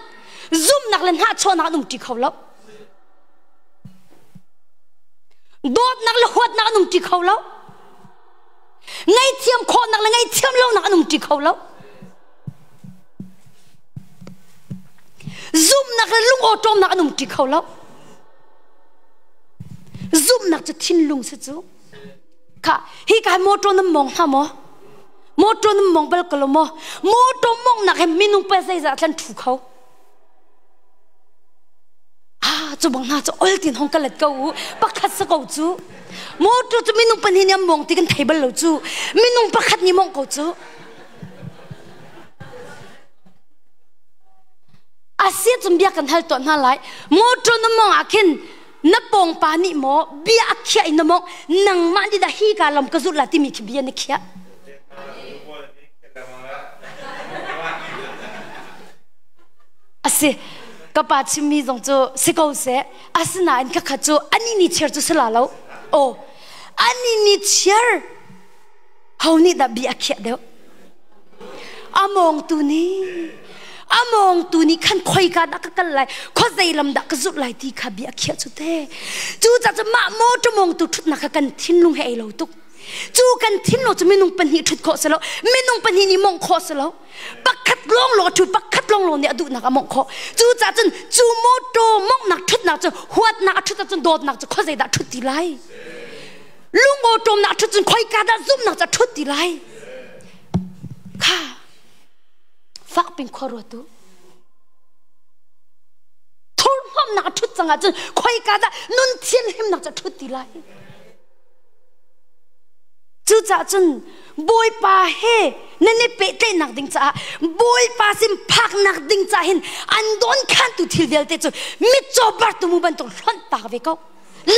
zumhnak le hnahchuahnak an umṭi kho lo dawtnak le huatnak an umṭi kho lo ngaihthiam khawhnak le ngaihthiam lonak an umṭi kho lo zumhnak le lungawṭawmnak an umṭi kho lo zumhnak cu thinlung si cu kha hi ka motor nan mong hna maw? Motor na mong bal ko lo maw? Motor mong nak he minung pa zeizah thlan thu kho. Ah, cu bang hna cu ol tin hong ka let ko u. Pakhat sa ko cu. Motor cu minung pahnih nih an mong ti kan thei bal lo cu. Minung pakhat nih mong ko cu. Asia cun bia kan hal tuah hna lai. Motor na mong ah khin na pawng pa nih maw bia a khiah in na mong nangmah nih dah hi ka lam ka zulh la timi khi bia na khiah. Asi ka pa chimmi zong cu si ko seh asinain khakha cu ani ni chiar cu si la lo aw ani ni chiar ho nih dah bia a khiah deuh amawngtu nih amawngtu nih khan khoika dah ka kal lai khuazei lam dah ka zulh lai ti kha bia a khiah cu te cu ca cu mah motor mawngtu ṭhutnak kha kan thinlung he ei lo tuk cu kan thinlung cu minung pahnih ṭhut khawh si lo minung pahnih nih mawngh khawh si lo pakhat lawng lawng a ṭhu pakhat lawng lawng nih a duhnak a mawngh khawh cu ca cun cu motor mawnghnak ṭhutnak cu huatnak a ṭhut ahcun dawtnak cu khuazei dah ṭhut ti lai lungawṭawmnak a ṭhut cun khoika dah zumhnak cu a ṭhut ti lai kha fakpin khua ruat u thurhnawmnak a ṭhut cang ahcun khoika dah nun thianhlimnak cu a ṭhut ti lai Cucaah cun Bawipa he nan i pehtlaihnak ding caah Bawipa sin phaknak ding caah hin an dawnkhantu thil vialte cu mitcaw bartumu bantuk hlonh ta ve ko.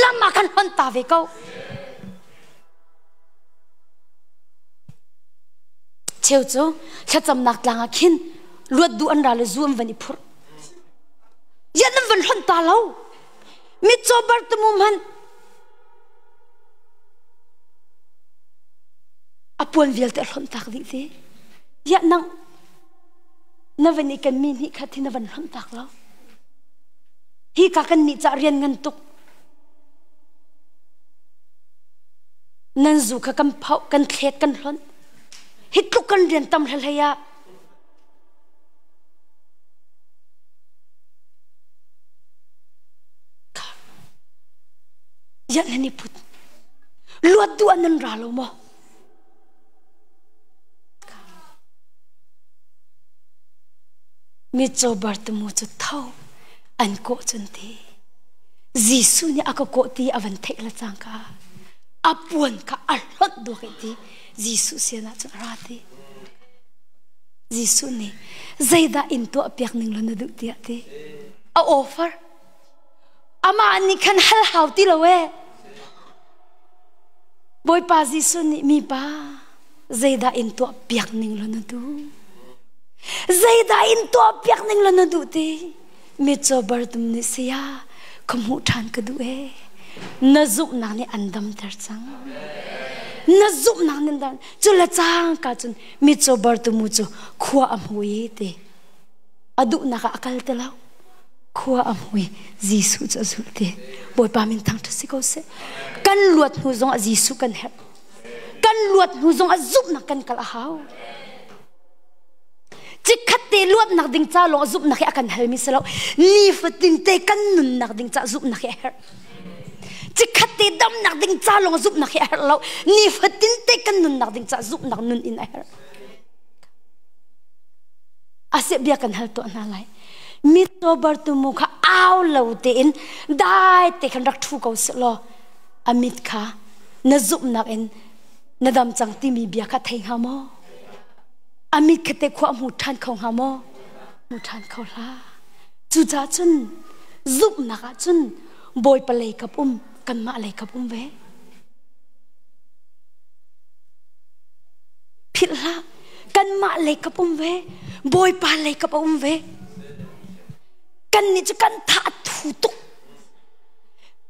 Lam ah khan hlonh ta ve ko. Cheu cu thlacamnak tlang ah khin luat duh an ra le zu an van i phurh. Yan an van hlonh ta lo. Mitcaw bartumu hmanh a puan vialte a hlonh tak dih ti ya nang na van i kan mi nih kha thi na van hlonh tak lo hi ka kan nih ca rian ngan tuk nan zu kha kan phauh kan thlet kan hlonh hi tluk kan rian tam hlei ah Yan nan i put. Luat duh ah nan ra lo maw? Mitcaw Bartimu cu tho an kawh cun ti. Jesuh nih a ka kawh ti a van theih le cangka a puan kha a hlonh duak i ti Jesuh sin ah cun a ra ti. Jesuh nih zeidah in tuah piak ning law na duh tiah ti. A offer. Amah nih khan hal hau ti lo ee. Bawipa Jesuh nih mipa zeidah in tuah piak ning law na duh? Zeidah in tuah piak ning law na duh ti? Mitcaw bartum nih saya ka hmuh ṭhan ka duh ee. Na zumhnak nih an damter cang. Na zumhnak nih an dam. Cu le cangka cun mitcaw bartumu cu khua a hmu i ti. A duhnak ah a kal ti lo. Khua a hmu i Jesuh cu a zulh ti. Bawipa min thangṭhat si ko seh. Kan luat hnu zong ah Jesuh kan herh. Kan luat hnu zong ah zumhnak kan kal a hau. Chikkhat te luatnak ding ca lawng zumhnak hi a kan halmi si lo. Nifatin te kan nunnak ding ca zumhnak hi a herh. Chikkhat te damnak ding ca lawng zumhnak hi a herh lo. Nifatin te kan nunnak ding ca zumhnak nun in a herh. Aseh bia kan hal tuah hna lai. Mitcaw bartumu kha au lo tein dai te khan rak ṭhu ko seh law a mit kha na zumhnak in na dam cang timi bia kha thei hnga maw? A mit kha te khua hmu ṭhan kho hnga maw? Hmu ṭhan kho hlah. Cucaah cun zumhnak ah cun Bawipa lei kap um kanmah lei kap um ve. Philh hlah. Kanmah lei kap um ve. Bawipa lei kap a um ve. Kannih cu kan tha a thu tuk.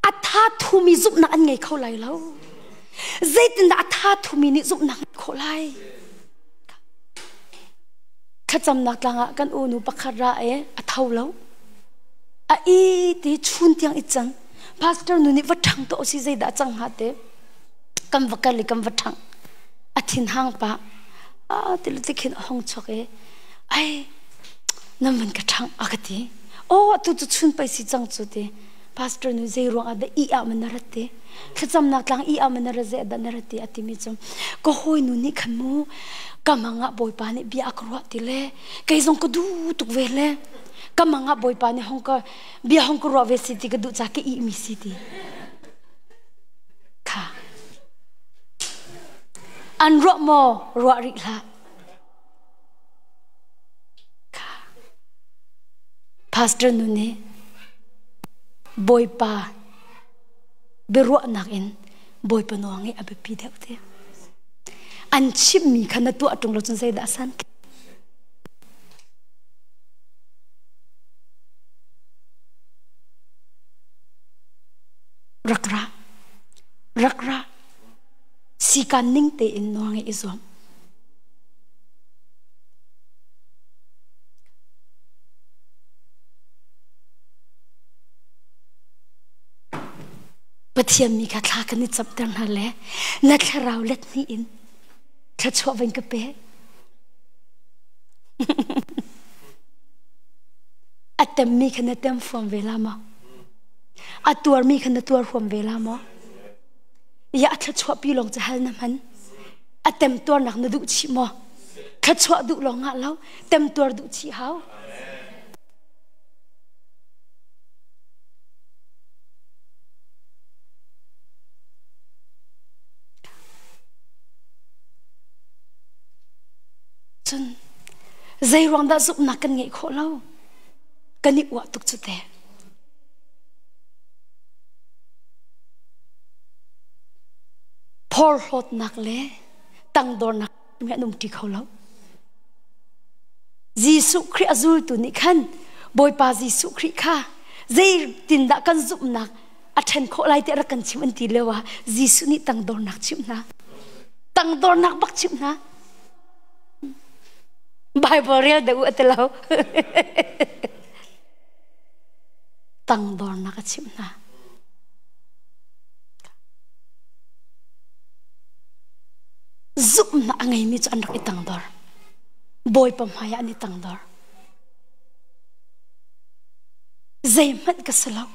A tha thumi zumhnak an ngei kho lai lo. Zeitindah a tha thumi nih zumhnak ngeih khawh lai? Thlacamnak tlang ah kan unu pakhat ra e a tho lo. A i ti chun tiang i cang. Pastor nu nih va ṭhang to si zeidah cang hnga te. Kan va kal i kan va ṭhang. A thin hang pah. A ti ti khin a hong chuak i ai nan van ka ṭhang a ka ti. Oh atu cu chun pei si cang cu ti. Pastor nu zei ruang ah dah i ah man na rat ti. Thlacamnak tlang i am na ra ze da na ra ti a timi cu ka hawi nu nih khan mu ka mang ah Bawipa nih bia a ka ruah ti le kei zong ka duh tuk ve le ka mang ah Bawipa nih hong ka bia hong ka ruah ve si ti ka duh ca ka ih mi si ti kha an ruah maw ruah rih hlah kha pastor nu nih Bawipa biaruahnak in Bawipa nuang i a biapi deuh ti an chimmi kha na tuah ṭung lo cun zeidah a san rak ra rak ra sikan ning tein nuang i zuam Pathian mi kha thla kan i camter hna le na thlarau let hnih in thluachuah van ka pe. A temmi kha na tem fuam ve la maw? A tuarmi kha na tuar huam ve la maw? Ya a thluachuah pi lawng cu hal na hman. A tem tuarnak na duh chih maw? Thluachuah duh lawng ngah lo, tem tuar duh chih hau. Cun zei ruang dah zumhnak kan ngeih khawh lo? Kan i uah tuk cu teh. Phorhlawtnak le tangdornak mi an umṭi kho lo. Jesuh Khrih a zultu nih khan Bawipa Jesuh Khrih kha zeitindah kan zumhnak a ṭhen khawh lai tiah rak kan chim an ti lio ah Jesuh nih tangdornak chimh hna. Tangdornak bak chimh hna. Bible rel deuh u a ti lo. Tangdornak a chimh hna. Zumhnak a ngeimi cu an rak i tangdor. Bawipa hmaiah an i tangdor. Zeihmanh ka si lo.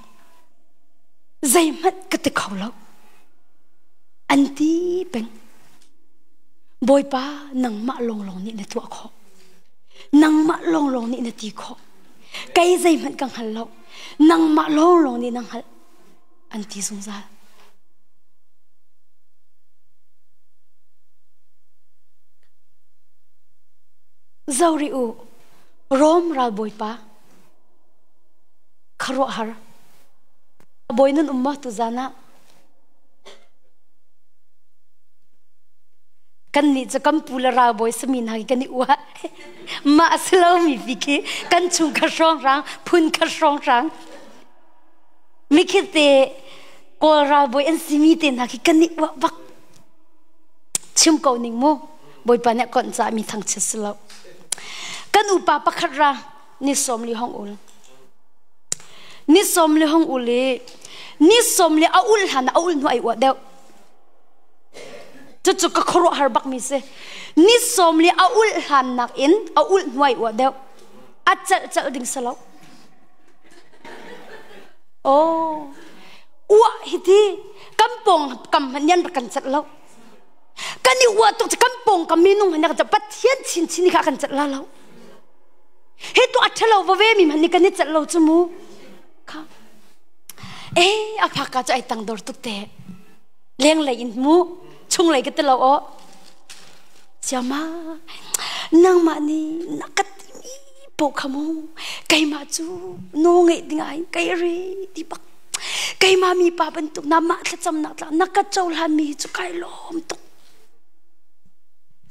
Zeihmanh ka ti kho lo. An ti peng. Bawipa nangmah lawnglawng nih na tuah khawh. Nangmah lawnglawng nih na ti khawh. Kei zeihmanh ka hngal lo. Nangmah lawnglawng nih na hngalh. An ti zungzal. Zori u, Rom ralbawipa, khuaruahhar. Bawi nan um maw tuzan ah? Kan nih cu kan pu le ralbawi sami hna khi kan i uah. Mah a si lomi pi khi kan chung kha hrawnghrang, phun kha hrawnghrang. Mikhi te Kawl ralbawi an simi te hna khi kan i uah bak. Chim ko ning mu. Bawipa nih konh ca mi thangchiat si lo. Kan upa pakhat ra ni sawm li hong ul. Ni sawm li hong ul i ni sawm li a ul hlan a ul hnu ai uah deuh. Cucu ka khuaruahhar bak mi si. Ni sawm li a ul hlan nak in a ul hnu ai uah deuh. A celh celh ding si lo. Oh, uah hi ti kan pawng kam hmanh yan rak kan celh lo. Kan i uah tuk kan pawng kam minung hmanh kan Pathian chinchin kha kan celh la lo. Hi tu a ṭhalo va ve mi hmanh nih kan i celh lo cu mu. Kha. Eh, a phaka cu ai tang dor tuk te. Leng lei in mu, chung lei ka ti lo aw. Siama, nangmah nih na ka timi poh kha mu keimah cu no ngeih ding ah hin kei ri ti bak keimah mi pa bantuk na mah thlacamnak tla na ka cohlan mi hi cu kai lawm tuk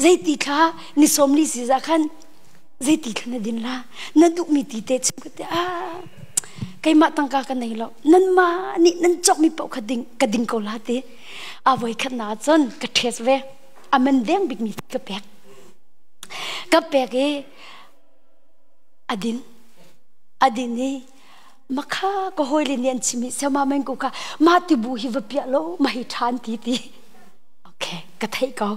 zeiti thla ni sawm li si za khan zeiti thla na din la na duh mi ti te chim ka te a keimah tangka ka nei lo nan ma nih nan cawk mi paoh kha ding ka ding ko la ti a voi khat na cun ka test ve a man deng bik mi ka pek ka pek i A din. A din i makha ka hawile nih an chim i siama men ko kha mah tibu hi va piah lo ma hi ṭhan ti ti. Okay, ka theih ko.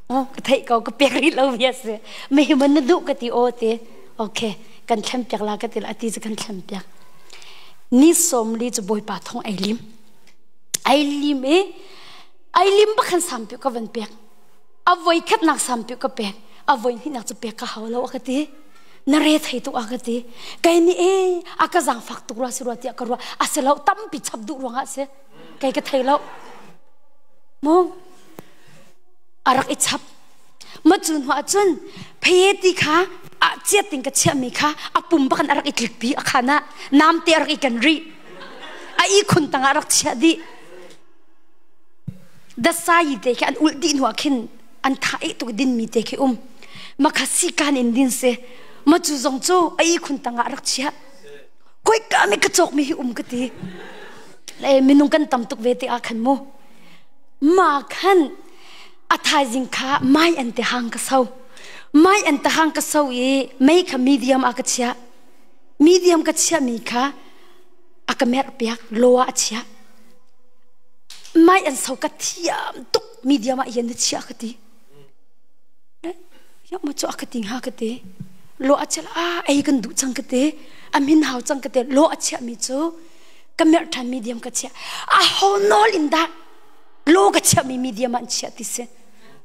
Oh, ka theih ko ka pek rih lo bia si. Me hi man na duh ka ti aw ti. Okay, kan thlem piak la ka ti la ati cu kan thlem piak. Ni sawm li cu Bawipa thong ei lim. Ai lim i ai lim bak khan sampi ka van pek. A voi khatnak sampi ka pek. A voi hnihnak cu pek ka hau lo a ka ti. Na re thei tuk a ka ti. Kei nih e a ka zaangfak tuk rua si rua tiah ka ruah. A si lo tampi chap duh ruangah si. Kei ka thei lo. Mu a rak i chap. Ma cu hnu ahcun pheye ti kha a chiat ting ka chiahmi kha a pum bak in a rak i tlikpi a khan ah namte a rak i ken rih. A ihkhun tangah a rak chiah dih. Dasayi te khi an ulh dih hnu ah khin an tha eh tuk dinmi te khi um. Makha sikan in din si. Ma cu zong cu a ihkhun tangah a rak chiah. Koi ka mi ka cawk mi hi um ka ti. Le minung kan tam tuk ve te ah khan mu. Ma khan a thaizing kha mai an te hang ka so. Mai an te hang ka so i mei kha medium a ka chiah. Medium ka chiah mi kha a ka merh piak lo ah a chiah. Mai an so ka thiam tuk medium ah yan na chiah ka ti. Ya ma chu a ka ti ha ka ti. Lo a chiah a ei kan duh cang ka ti. A min hau cang ka ti. Lo a chiah mi cu ka merh ṭhan medium ka chiah. A ho nawl in dah lo ka chiah mi medium ah an chiah ti si.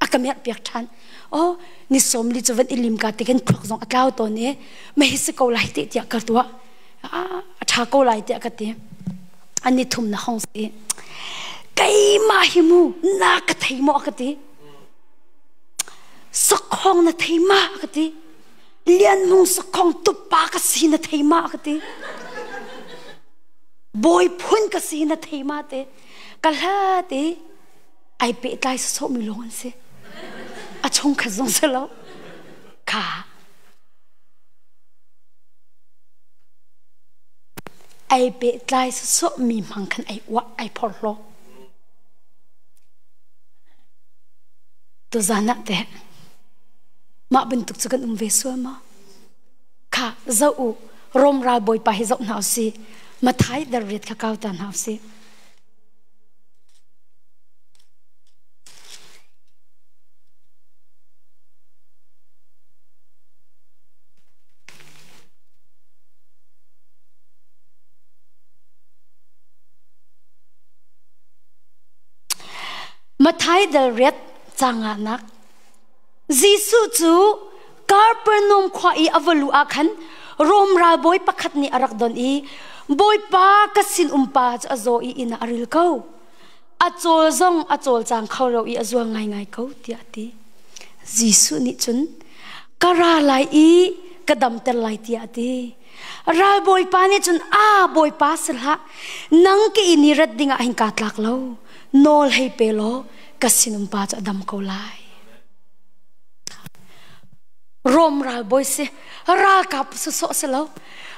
A ka merh piak ṭhan. Oh, ni som li cu van i lim ka ti kan thluak zong a tlau tawn i ma hi si ko lai te tiah ka tuah. A ṭha ko lai tiah ka ti. An ni thum na hong si. Keimah hi mu na ka thei maw ka ti. Sakhong na thei ma ka ti. Lian Mung sakhong tupa ka si na thei ma ka ti. Bawi phun ka si na thei ma te. Ka hla te ai pehtlai sawsawh mi lawng an si. A chungkhat zong si lo. Kha. Ai pehtlai sawsawh mi hmang khan ai uah ai phorhlaw. Tuzan ah teh mah bantuk cu kan um ve sual maw? Kha zoh u Rom ral bawipa hi zoh hna usih. Mathai dariat kha kau ta hna usih. Mathai dal riat canganak Jesuh cu Kapernaum khua i a va luh ah khan Rom ralbawi pakhat nih a rak don i Bawipa ka sinum pa cu a zaw i inn ah a ril ko. A cawl zong a cawlcang kho lo i a zual ngaingai ko tiah a ti. Jesuh nih cun ka ra lai i ka damter lai tiah a ti. Ralbawipa nih cun a bawipa si hlah nang ka inn i rat dingah hin kaa tlak lo nawl hei pe law ka sinum pa cu a dam ko lai. Rom ralbawi si ralkap sawsawh si lo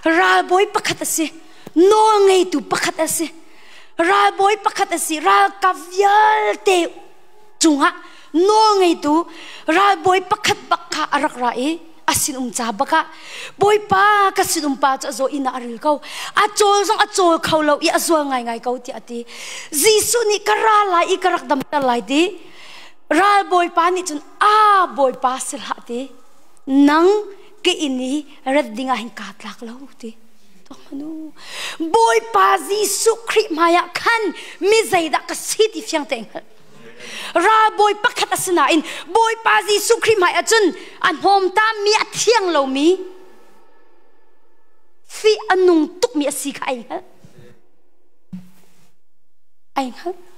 ralbawi pakhat a si nawl ngeitu pakhat a si ralbawi pakhat a si ralkap vialte cungah nawl ngeitu ralbawi pakhat bak kha a rak ra i a sinum ca bak ah bawipa ka sinum pa cu a zaw inn ah a ril ko a cawl zong a cawl kho lo i a zual ngaingai ko tiah a ti Jesuh nih ka ra lai i ka rak damter lai ti Ralbawipa nih cun a bawipa si hlah ti nang ka inn i rat ding ah hin kaa tlak lo ti manu bawipa Jesuh Khrih hmaiah khan mi zeidah ka si ti fiang te hngalh ralbawi pakhat a si nain bawipa Jesuh Khrih hmai ah cun a hnawmtam mi a thiang lomi fi a nung tukmi a si kha ai hngalh ai hngalh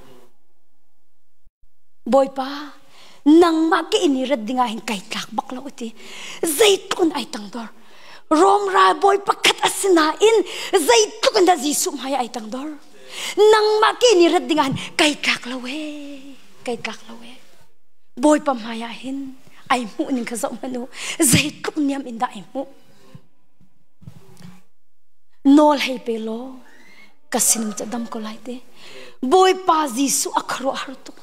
Bawipa, nangmah ke inn i rat dingah hin kai tlak bak lo ti. Zeitluk in ai tangdor. Rom ralbawi pakhat a si nain zeitluk in dah Jesuh hmai ai tangdor. Nangmah ke inn i rat dingah hin kai tlak lo ee, kai tlak lo ee. Bawipa hmai ah hin ai hmuh ning kha zoh hmanh u. Zeitluk niam in dah ai hmuh. Nawl hei pe law ka sinum cu dam ko lai te Bawipa Jesuh a khuaruahhar tuk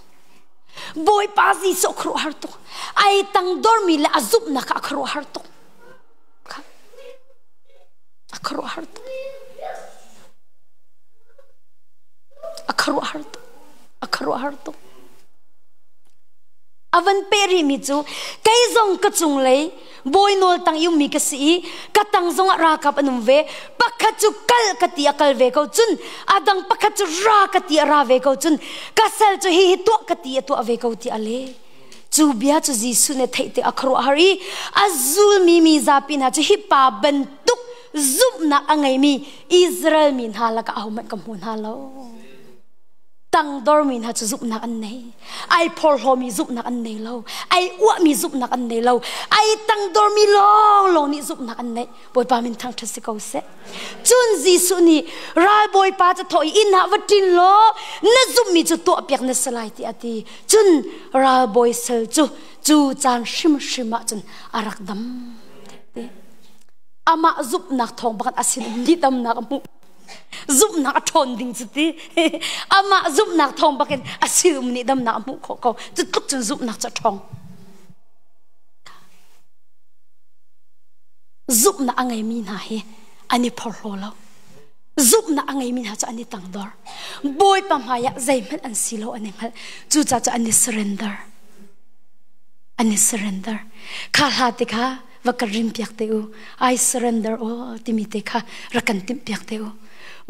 Bawipa Jesuh a khuaruahhar tuk ai tangdormi le a zumhnak a khuaruahhar tuk a khuaruahhar tuk a khuaruahhar tuk a khuaruahhar tuk a van pe rihmi cu kei zong ka cunglei Bawi nawl tang i ummi ka si i ka tang zongah ralkap an um ve. Pakhat cu kal ka ti a kal ve ko cun a dang pakhat cu ra ka ti a ra ve ko cun ka sal cu hihi tuah ka ti a tuah ve ko ti a leh. Cu bia cu Jesuh nih theih tik a khuaruahhar i a zulmi mi zapi hna cu hi pa bantuk zumhnak a ngeimi Israel mi hna lakah ahohmanh ka hmu hna lo. Tangdormi hna cu zumhnak an nei. Ai phorhlawmi zumhnak an nei lo. Ai uahmi zumhnak an nei lo. Ai tangdormi lawnglawng nih zumhnak an neih. Bawipa min thangṭhat si ko seh. Cun Jesuh nih ralbawipa cu thawh i inn ah va ṭin law na zumhmi cu tuahpiak na si lai tiah a ti. Cun ralbawi sal cu cu caan hrimhrim ah cun a rak dam. Amah zumhnak thawng bakhat a sin um damnak a hmuh. Zumhnak a ṭhawn ding cu ti. Amah zumhnak thawng bakin a sin um nih damnak a hmuh khawh ko. Cu tluk cun zumhnak cu a ṭhawng. Zumhnak a ngeimi hna hi an i phorhlaw lo. Zumhnak a ngeimi hna cu an i tangdor. Bawipa hmaiah zeihmanh an si lo an i hngalh. Cucaah cu an i surrender. An i surrender. Kha hla te kha va ka rim piak te u. I surrender all timi te kha rak kan timh piak te u.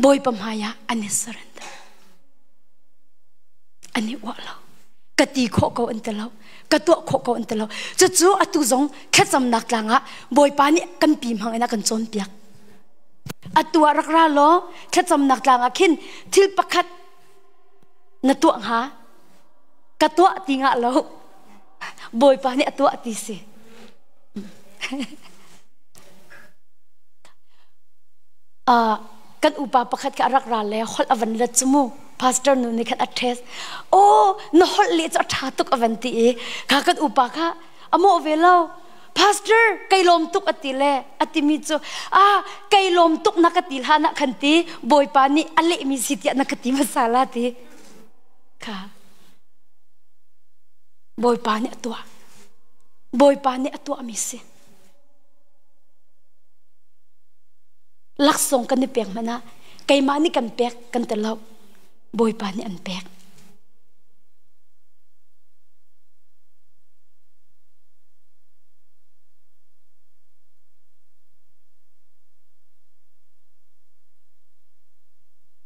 Bawipa hmaiah an i surrender. An i uah lo. Ka ti khawh ko an ti lo. Ka tuah khawh ko an ti lo. Cucu atu zong thlacamnak tlang ah Bawipa nih kan pi hmang in a kan cawnpiak. Atu ah rak ra law thlacamnak tlang ah khin thil pakhat na tuah hnga. Ka tuah ti ngah lo. Bawipa nih a tuah ti si. Kan upa pakhat kha a rak ra le holh a van let cu mu. Pastor nu nih khan a test. Oh, na holh leh cu a ṭha tuk a van ti i kha kan upa kha a mawh ve lo. Pastor, kei lawm tuk a ti le a timi cu ah kei lawm tuk na ka ti hlan ah khan ti Bawipa nih a lehmi si tiah na ka ti hmasa la ti. Kha Bawipa nih a tuah. Bawipa nih a tuahmi si. Laksawng kan i pek hmanh ah keimah nih kan pek kan ti lo. Bawipa nih an pek.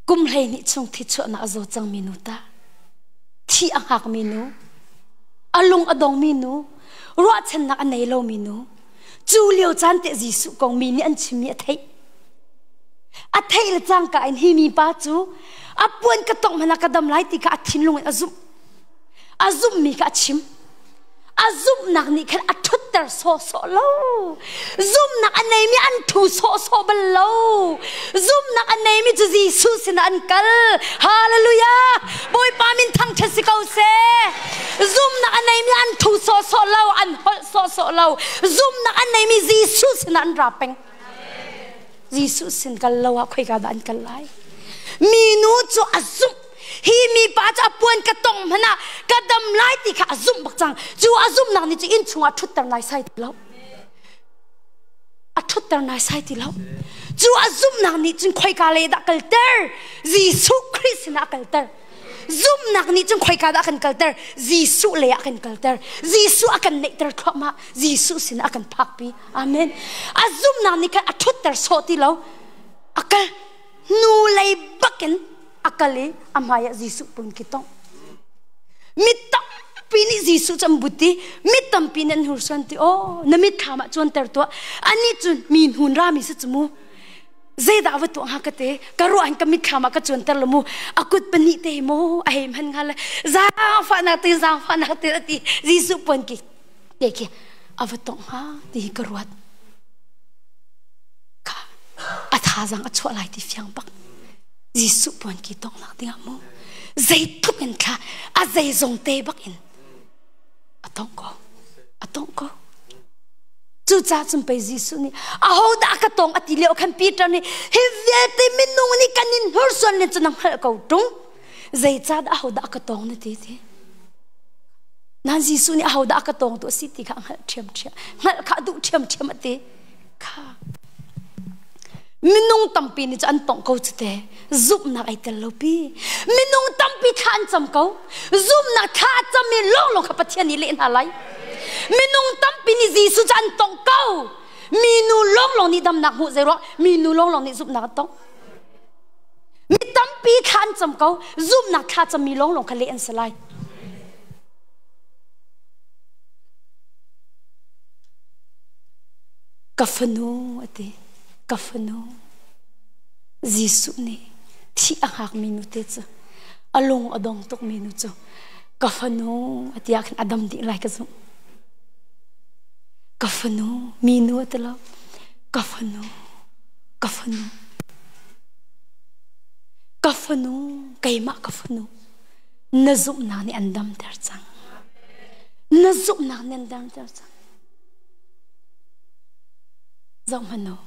Kum 12 chung thi chuahnak a zaw cangmi nu ta thi a hngakmi nu a lung a dongmi nu ruahchannak a nei lomi nu cu lio caan te Jesuh kong mi nih an chimmi a theih a theih le cangka in hi mi pa cu a puan ka tongh hmanh ah ka dam lai ti kha a thinlung in a zumh a zumhmi kha a chim a zumhnak nih khan a ṭhutter sawhsawh lo zumhnak a neimi an ṭhu sawhsawh bal lo zumhnak a neimi cu Jesuh sinah an kal hallelujah Bawipa min thangṭhat si ko seh zumhnak a neimi an ṭhu sawhsawh lo an holh sawhsawh lo zumhnak a neimi Jesuh sinah an ra peng Jesuh sin kal lo ah khoika dah an kal lai minu cu a zumh hi mipa cu a puan ka tong hmanh ah ka dam lai ti kha a zumh bak cang cu a zumhnak nih cu inn chungah ṭhutter nai sai ti lo a ṭhutter nai sai ti lo cu a zumhnak nih cun khoika lei dah kalter Jesuh Khrih sinah a kalter zumhnak nih cun khoika dah a kan kalter Jesuh lei ah a kan kalter Jesuh a kan neihter thluahmah Jesuh sinah a kan phakpi amen a zumhnak nih khan a ṭhutter sawh ti lo a kal hnu lei bakin a kal i a hmaiah Jesuh pun ki tong mi tampi nih Jesuh cu an but i mi tampi nih an hursuan ti aw na mitthlam ah cuanter tuah anih cu mi hnun rami si cu mu zeidah va tuah hnga ka te ka ruah in ka mitthlam ah ka cuanter lo mu a kut pahnih te mu a hei hman hnga le zaangfahnak te zaangfahnak te a ti Jesuh puan ki te khi a va tongh hnga ti hi ka ruat kha a thazaang a chuah lai ti fiang bak Jesuh puan ki tonghnak dingah mu zeitluk in thla a zeizong te bak in a tongh ko a tongh ko cucaah cun pei Jesuh nih ahodah ka tong a ti lio khan Peter nih hi vialte minung nih kan in hnursuan len cu na hngalh ko ṭung zeicahdah ahodah ka tong na ti ti nan Jesuh nih ahodah ka tong tu a si ti kha a hngalh ṭhiamṭhiam hngalh kha a duh ṭhiamṭhiam a ti kha minung tampi nih cu an tongh ko cu te zumhnak ai tel lo pi minung tampi thla an cam ko zumhnak thla a cam mi lawnglawng kha Pathian nih leh hna lai. Minung tampi nih Jesuh cu an tong ko. Minu lawnglawng nih damnak hmuh zei ruang minu lawnglawng nih zumhnak an tong. Mi tampi thla an cam ko, zumhnak thla cammi lawnglawng kha leh an si lai. Ka fanu a ti, ka fanu. Jesuh nih thih a hngakmi nu te cu a lung a dong tukmi nu cu ka fanu a ti ah khin a dam dih lai ka zumh. Ka fanu, minu a ti lo. Ka fanu, ka fanu. Ka fanu, keimah ka fanu. Na zumhnak nih an damter cang. Na zumhnak nih an damter cang. Zohhmanh u,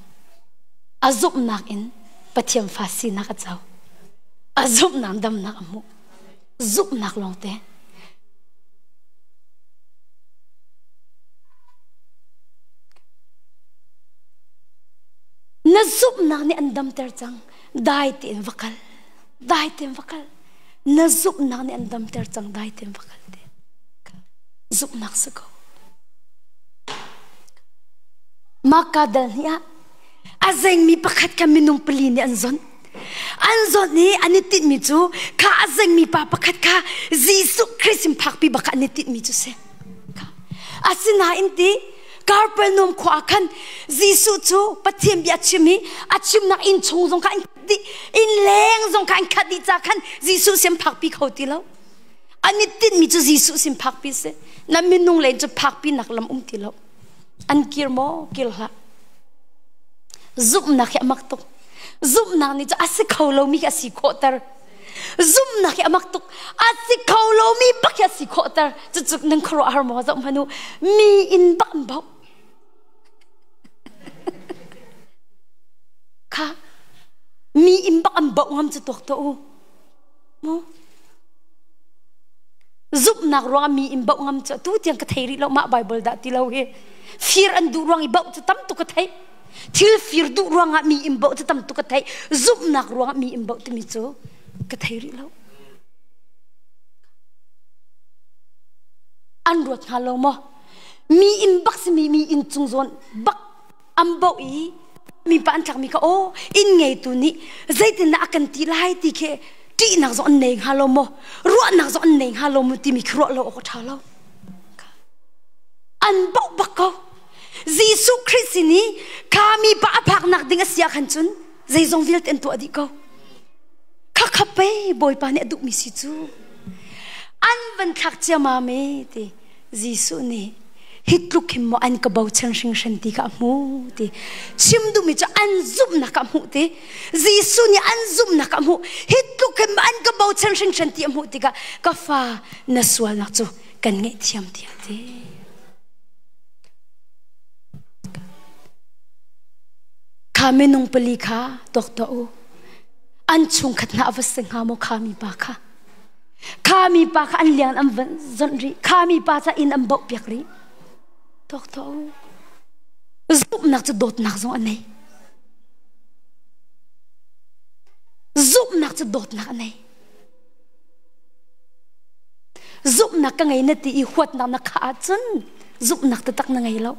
a zumhnak in Pathian fa sinak a co. A zumhnak damnak a hmuh. Zumhnak lawngte. Na zumhnak nih an damter cang. Dai tein va kal. Dai tein va kal. Na zumhnak nih an damter cang. Dai tein va kal te. Zumhnak si ko. Maka dal hnih ah a zengmi pakhat kha minung pali nih an zonh. An zonh i an i tinhmi cu kha a zengmi pa pakhat kha Jesuh Christ in phakpi bak an i tinhmi cu si. Asinain ti Capernaum khua ah khan Jesuh cu Pathian bia a chim i a chimnak inn chung zong kha an khat dih, inn leng zong kha an khat dih ca khan Jesuh sin phakpi kho ti lo. An i tinhmi cu Jesuh sin phakpi si. Na minung len cu phakpi nak lam um ti lo. An kir maw? Kir hlah. Zumhnak hi a mak tuk. Zumhnak nih cu a si kho lomi khi a si khawhter. Zumhnak hi a mak tuk. A si kho lomi bak hi a si khawhter. Cucu nan khuaruah har maw zoh hmanh u. Mi inn bak an bauh. Kha mi inn bak an bauh ngam cu tuak tuah u. Mu? Zumhnak ruangah mi in bauh ngam cu atu tiang ka thei rih lo mah Bible dah ti lo hi. Fir an duh ruang i bauh cu tam tuk ka theih. Thil fir duh ruangah mi in bauh cu tam tuk ka theih. Zumhnak ruangah mi in bauh timi cu ka thei rih lo. An ruat hnga lo maw? Mi in bak simi mi inn cung zawn bak an bauh i mi pa an tlakmi kha aw inn ngeitu nih zeitindah a kan ti lai ti khi ṭihnak zong an nei hnga lo maw ruahnak zong an nei hnga lo maw timi khi ruah lo awk a ṭha lo an bauh bak ko Jesuh Khrih sin i kha mi pa a phaknak ding a si ah khan cun zeizong vialte an tuah dih ko kha kha pei Bawipa nih a duhmi si cu an van thlak ciamam e ti Jesuh nih hi tluk hin maw an ka bochan hringhran ti ka hmu ti chim duhmi cu an zumhnak ka hmuh ti Jesuh nih an zumhnak ka hmuh hi tluk hin maw an ka bochan hringhran ti a hmuh tikah ka fa na sualnak cu kan ngaihthiam tiah ti kha minung pali kha tuak tuah u an chungkhat hna a va si hnga maw kha mi pa kha Kha mipa kha an liang an van zonh rih. Kha mipa ca inn an boh piak rih. Tuak tuah u. Zumhnak cu dawtnak zong a nei. Zumhnak cu dawtnak a nei. Zumhnak ka ngei na ti i huatnak na khah ahcun zumhnak taktak na ngei lo.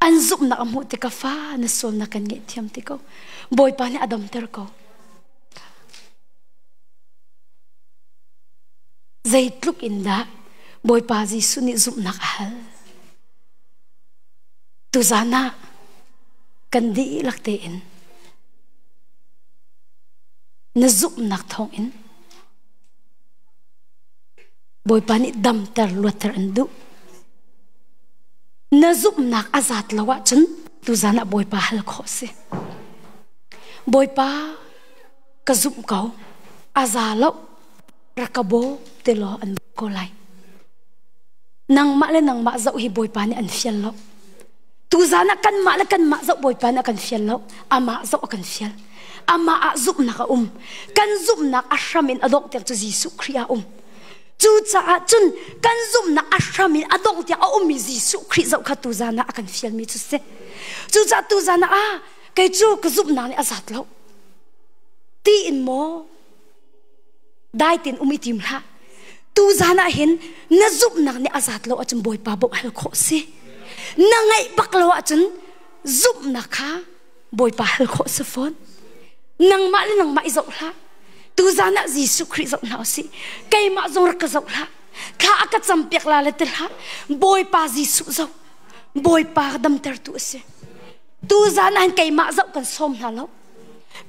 An zumhnak a hmuh tikah fa na sualnak kan ngaihthiam ti ko. Bawipa nih a damter ko. Zeitluk in dah Bawipa Jesuh nih zumhnak a hal. Tuzan ah kan dihlak tein na zumhnak thawngin Bawipa nih damter luatter an duh. Na zumhnak a zat lo ahcun tuzan ah Bawipa hal khawh si. Bawipa ka zumh ko, a za lo, rak ka bawm ti law an ko lai. Nangmah le nangmah zoh hi Bawipa nih an fial lo. Tuzan ah kanmah le kanmah zoh Bawipa nih a kan fial lo, amah zoh a kan fial. Amah ah zumhnak a um. Kan zumhnak a hram in a dongh tiang cu Jesuh Khrih ah um. Cucaah cun kan zumhnak a hram in a dongh tiang a ummi Jesuh Khrih zoh kha tuzan ah a kan fialmi cu si. Cucaah tuzan ah ah kei cu ka zumhnak nih a zat lo. Ti in maw? Dai tin um i tim hlah. Tu zan ah hin na zumhnak nih a zat lo ahcun Bawipa bawmh hal khawh si. Na ngaih bak lo ahcun zumhnak kha Bawipa hal khawh si fawn. Nangmah le nangmah i zoh hlah. Tu zan ah Jesuh Khrih zoh hna usih. Keimah zong rak ka zoh hlah. Thla a ka campiak la le ti hlah. Bawipa Jesuh zoh. Bawipa damtertu a si. Tu zan ah hin keimah zoh kan sawm hna lo.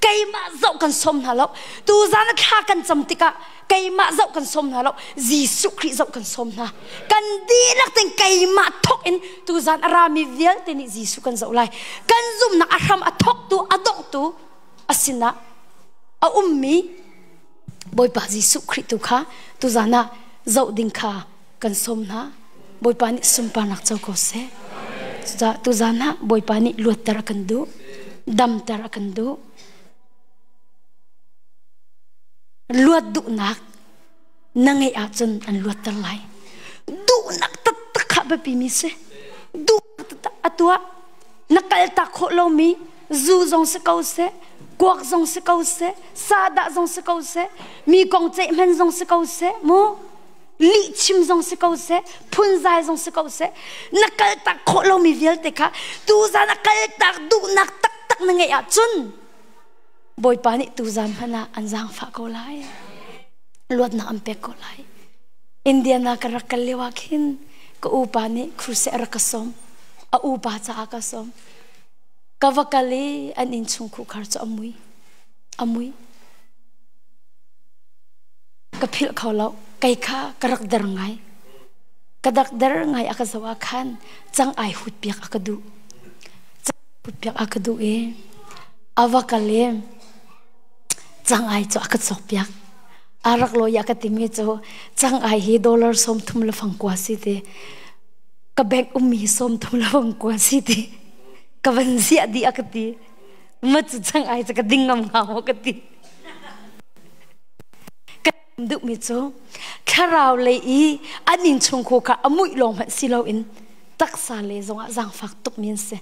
Keimah zoh kan sawm hna lo. Tu zan ah thla kan cam tikah keimah zoh kan sawm hna lo. Jesuh Khrih zoh kan sawm hna. Kan dihlak tein keimah thawk in tu zan a rami vialte nih Jesuh kan zoh lai. Kan zumhnak a hram a thawktu a donghtu a sinah a ummi Bawipa Jesuh Khrih tu kha tuzan ah zoh ding kha kan sawm hna. Bawipa nih sunparnak co ko seh. Cucaah tuzan ah Bawipa nih luatter a kan duh, damter a kan duh. Luat duhnak na ngeih ahcun an luatter lai. Duhnak taktak kha biapi mi si. Duhnak taktak a tuah. Na kaltak khawh lomi zu zong si ko seh, kuak zong si ko seh, sadah zong si ko seh, mi kong ceihman zong si ko seh, mu lihchim zong si ko seh, phunzai zong si ko seh, na kaltak khawh lomi vialte kha tuzan a kaltak duhnak taktak na ngeih ahcun Bawipa nih tuzan hmanh ah an zaangfah ko lai. Luatnak an pek ko lai. Indiana ka rak kal lio ah khin ka upa nih crusade a rak ka sawm. A upa caah ka sawm. Ka va kal i an innchung khukhar cu a mui. A mui. Ka philh kho lo. Kei kha ka rak der ngai. Ka dak der ngai a ka zoh ah khan cang ai hut piak a ka duh. Cang hut piak a ka duh i a va kal i cang ai cu a ka cawk piak. A rak lawi a ka timi cu cang ai hi dollar 30 le fang kua si ti. Ka bank ummi hi 30 le fang kua si ti. Ka van ziah dih a ka ti. Ma cu cang ai cu ka ding ngam hnga maw ka ti. Ka duhmi cu thlarau lei i an innchungkhur kha a muih lawng hmanh si loin taksa le zongah zaangfak tukmi an si.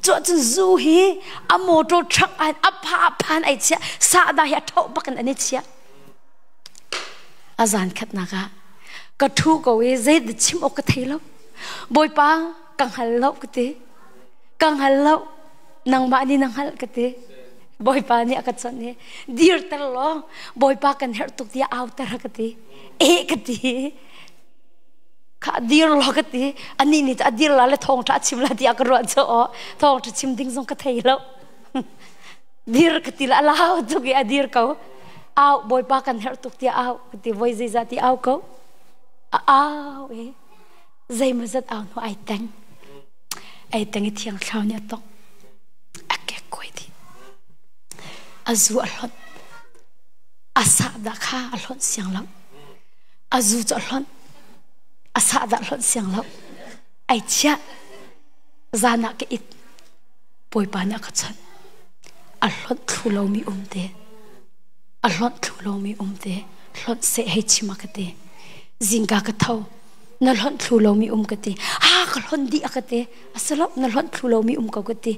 Cu ahcun zu hi a motor truck ah a pha phan ai chiah sahdah hi a tho bak in an i chiah. A zan khatnak ah ka thu ko i zei chim awk ka thei lo. Bawipa ka hngal lo ka ti. Ka hngal lo nangmah nih na hngalh ka ti. Bawipa nih a ka chawnh i dirter law Bawipa kan herh tuk tiah auter ka ti. Eh ka ti. Kha dir law ka ti. Anih nih a dir la le thawngṭha a chim la tiah ka ruah cu aw thawngṭha chim ding zong ka thei lo. Dir ka ti la a lau tuk i a dir ko. Au Bawipa kan herh tuk tiah au ka ti voi zeizah ti au ko. A au i zeimawzat au hnu ai teng. Ai teng i thiang thlarau nih a tongh. A kek kuai dih. A zu a hlonh. A sahdah kha a hlonh siang lo. A zu cu a hlonh. A sahdah hlonh siang lo. Ai chiah. Zan ah ka it. Bawipa nih a ka chawnh. A hlonh thlu lomi um te. A hlonh thlu lomi um te. Hlonh seh hei chim a ka ti. Zingka ka tho. Na hlonh thlu lomi um ka ti. Ah ka hlonh dih a ka ti. A si lo na hlonh thlu lomi um ko ka ti.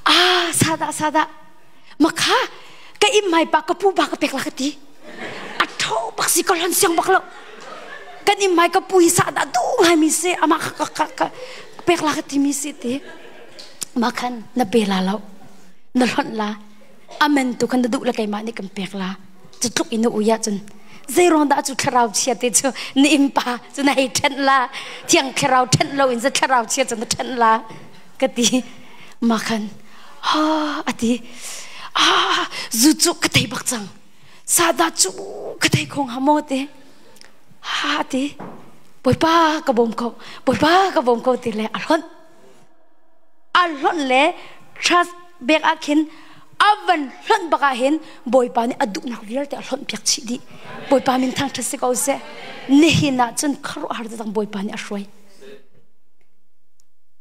Ah sadah sadah. Makha ka im mai pa ka pu ba ka pek la ka ti. A tho bak si ka hlonh siang bak lo. Kan im mai ka pu hi sadah du ngai mi si ama ka ka ka pek la ka ti mi si ti. Makhan na pe la lo. Na hlonh la. Amen tu kan na duh le keimah nih kan pek la. Cu tluk in na ui ahcun zeiruang dah cu thlarau chia te cu na innpa cu na hei ṭhenh la thiang thlarau ṭhenh lo in za thlarau chia cu na ṭhenh la ka ti ma khan ha a ti ah zu cu ka thei bak cang sada cu ka thei kho hnga maw te ha ti bawipa ka bawm ko bawipa ka bawm ko ti le a hlonh a hlonh le trust bek ah khin a van hlonh bak ah hin Bawipa nih a duhnak vialte a hlonh piak chih dih Bawipa min thangṭhat si ko seh nihin ah cun khuaruahhar taktak Bawipa nih a hruai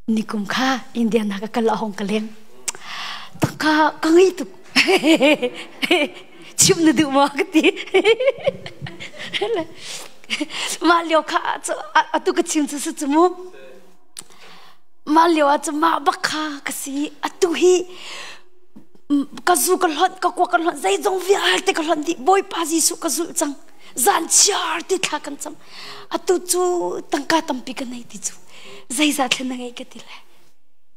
nikum kha Indiana ka kal a hong ka leng tangka ka ngei tuk chim na duh maw ka ti mah lio kha atu ka chim cu si cu mu Mah lio ah cun mah bak kha ka si. Atu hi Ka zu ka hlonh, ka kuak ka hlonh, zeizong vialte ka hlonh dih. Bawipa Jesuh ka zulh cang. Zan chiar ti thla kan cam. Atu cu tangka tampi ka nei ti cu. Zeizah thlen na ngei ka ti le.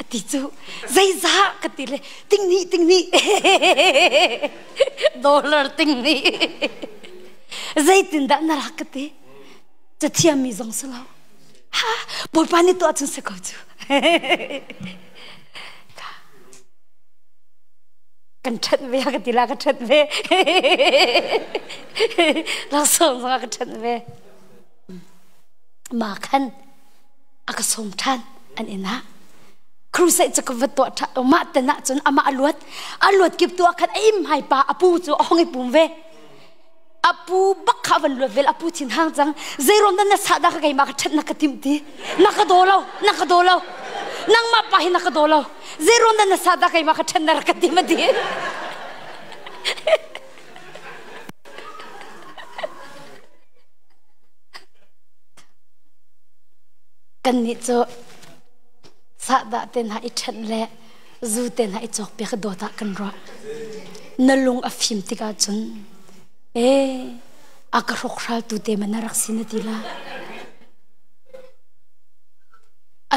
Ati cu zeizah ka ti le tingni tingni dollar tingni zeitindah na rak ka ti cathiammi zong si lo ha bawipa nih tuah cun si ko cu kan ṭhat ve ka ti la ka ṭhat ve laksawng zong ka ṭhat ve ma khan a ka sawm ṭhan an inn ah crusade cu ka va tuah ṭhan mah ten ah cun amah a luat a luat kip tu ah khan a im hai pa a pu cu a hong i pum ve a pu bak kha van luat vel a pu thin hang cang zeiruang dah na sah dah ka keimah ka ṭhat na ka timh ti na ka daw lo na ka daw lo nangmah pa hi na ka daw lo zeiruang dah na sah dah keimah ka ṭhat na rak ka tim a ti Kannih cu sahdah te hna i ṭhenh le zu te hna i cawkpiak dawt ah kan ruah. Na lung a fim tikah cun ee a ka hrawkhraltu te man na rak si na ti la.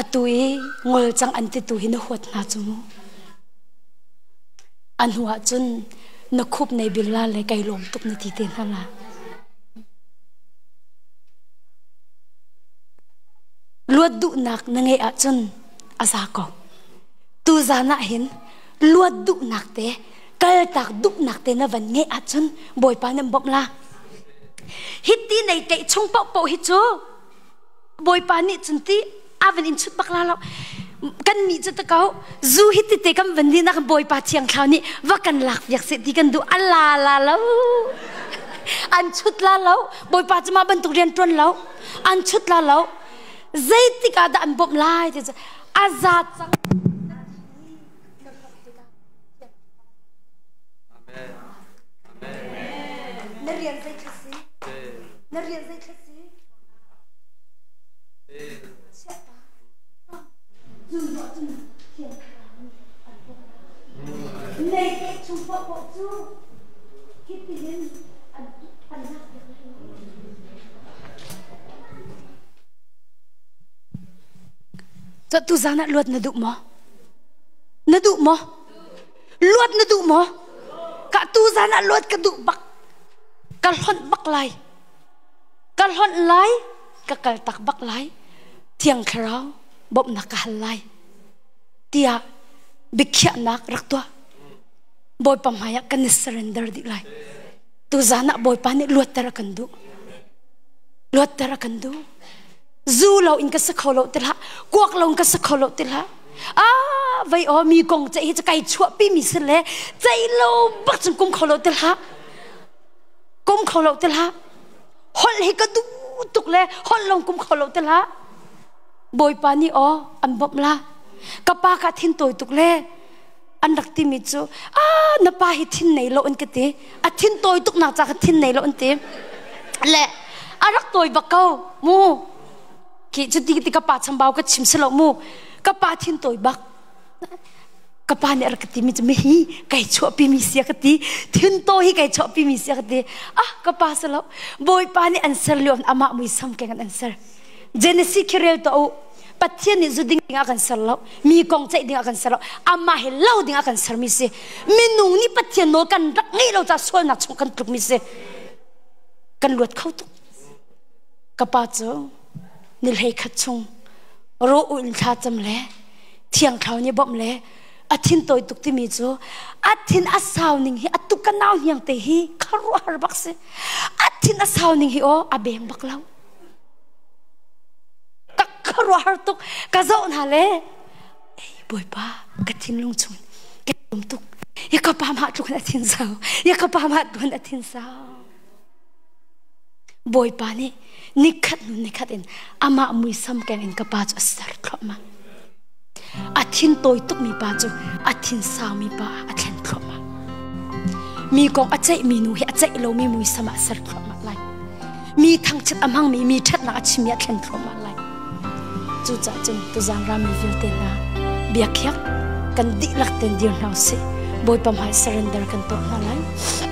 Atu i ngol cang an titu hi na huat hna cu mu. A hnu ah cun na khup nei bil la le kai lawm tuk na ti te hna la. Luat duhnak na ngeih ahcun a za ko. Tuzan ah hin luat duhnak te, kaltak duhnak te na van ngeih ahcun Bawipa nih an bawmh la. Hiti nei tleih chung paohpaoh hi cu Bawipa nih cun ti a van in chut bak la lo. Kan nih cu ta ko zu hi ti te kan van din ah Bawipa thiang thlau nih va kan lak piak seh ti kan duh a la la lo. An chut la lo. Bawipa cu mah bantuk rian ṭuan lo. An chut la lo. Zeitik ah dah an bawmh lai ti cu a za cang. Na rian zei thla si? Na rian zei thla si? Nei chung paohpaoh cu hitihin an an lak Cu tu zan ah luat na duh maw? Na duh maw? Luat na duh maw? Ka tu zan ah luat ka duh bak. Ka hlonh bak lai. Ka hlonh lai, ka kal tak bak lai. Thiang Thlarau bawmhnak ka hal lai. Tiah biakhiahnak rak tuah. Bawipa hmaiah kan i surrender dih lai. Tuzan ah Bawipa nih luatter a kan duh. Luatter a kan duh. Zu lo in ka sa kho lo ti hlah. Kuak lo in ka sa kho lo ti hlah. Ah, vei aw mi kong ceih hi cu kai chuahpi mi si le ceih lo bak cun kum kho lo ti hlah. Kum kho lo ti hlah. Holh hi ka duh tuk le holh lawng kum kho lo ti hlah. Bawipa nih aw an bawmh la. Ka pa ka thin tawi tuk le an rak timi cu ah na pa hi thin nei lo an ka ti. A thin tawi tuk nak ca ka thin nei lo an ti. Le a rak tawi bak ko mu. Ki cu ti ti ka pa chambau ka chim si lo mu. Ka pa thin tawi bak. Ka pa nih a rak ka timi cu mihi kai chuahpi mi sia ka ti. Thin tawi hi kai chuahpi mi sia ka ti. Ah ka pa si lo. Bawipa nih an ser lio amah muisam keng an ser. Genesis khi rel tuah u. Pathian nih zu ding ah kan ser lo, mi kong ceih ding ah kan ser lo, amah he lo ding ah kan sermi si. Minung nih Pathian nawl kan rak ngeih lo caah sualnak chung kan tlukmi si. Kan luat kho tuk. Ka pa cu ni hlei khat chung ro u in thla cam le thiang thlau nih bawmh le a thin tawi tuk timi cu a thin a sau ning hi a tuk ka nau hniang te hi kharuahhar bak si. A thin a sau ning hi aw a beng bak lo. Ka khuaruahhar tuk ka zoh hna le ei bawipa ka thinlung chung ka um tuk ya ka pa mah tluk in a thin sau ya ka pa mah tluk in a thin sau bawipa nih nikhat hnu nikhat in amah muisam keng in ka pa cu a ser thluahmah a thin tawi tukmi pa cu a thin saumi pa ah a thlen thluahmah. Mi kong a ceihmi nu hi a ceih lomi muisam ah a ser thluahmah lai. Mi thangchiat a hmangmi mi ṭhatnak a chimmi a thlen thluahmah lai. Cucaah cun tuzaan rami vialte hna biakhiak kan dihlak tein dir hna usih. Bawipa hmai surrender kan tuah hna lai.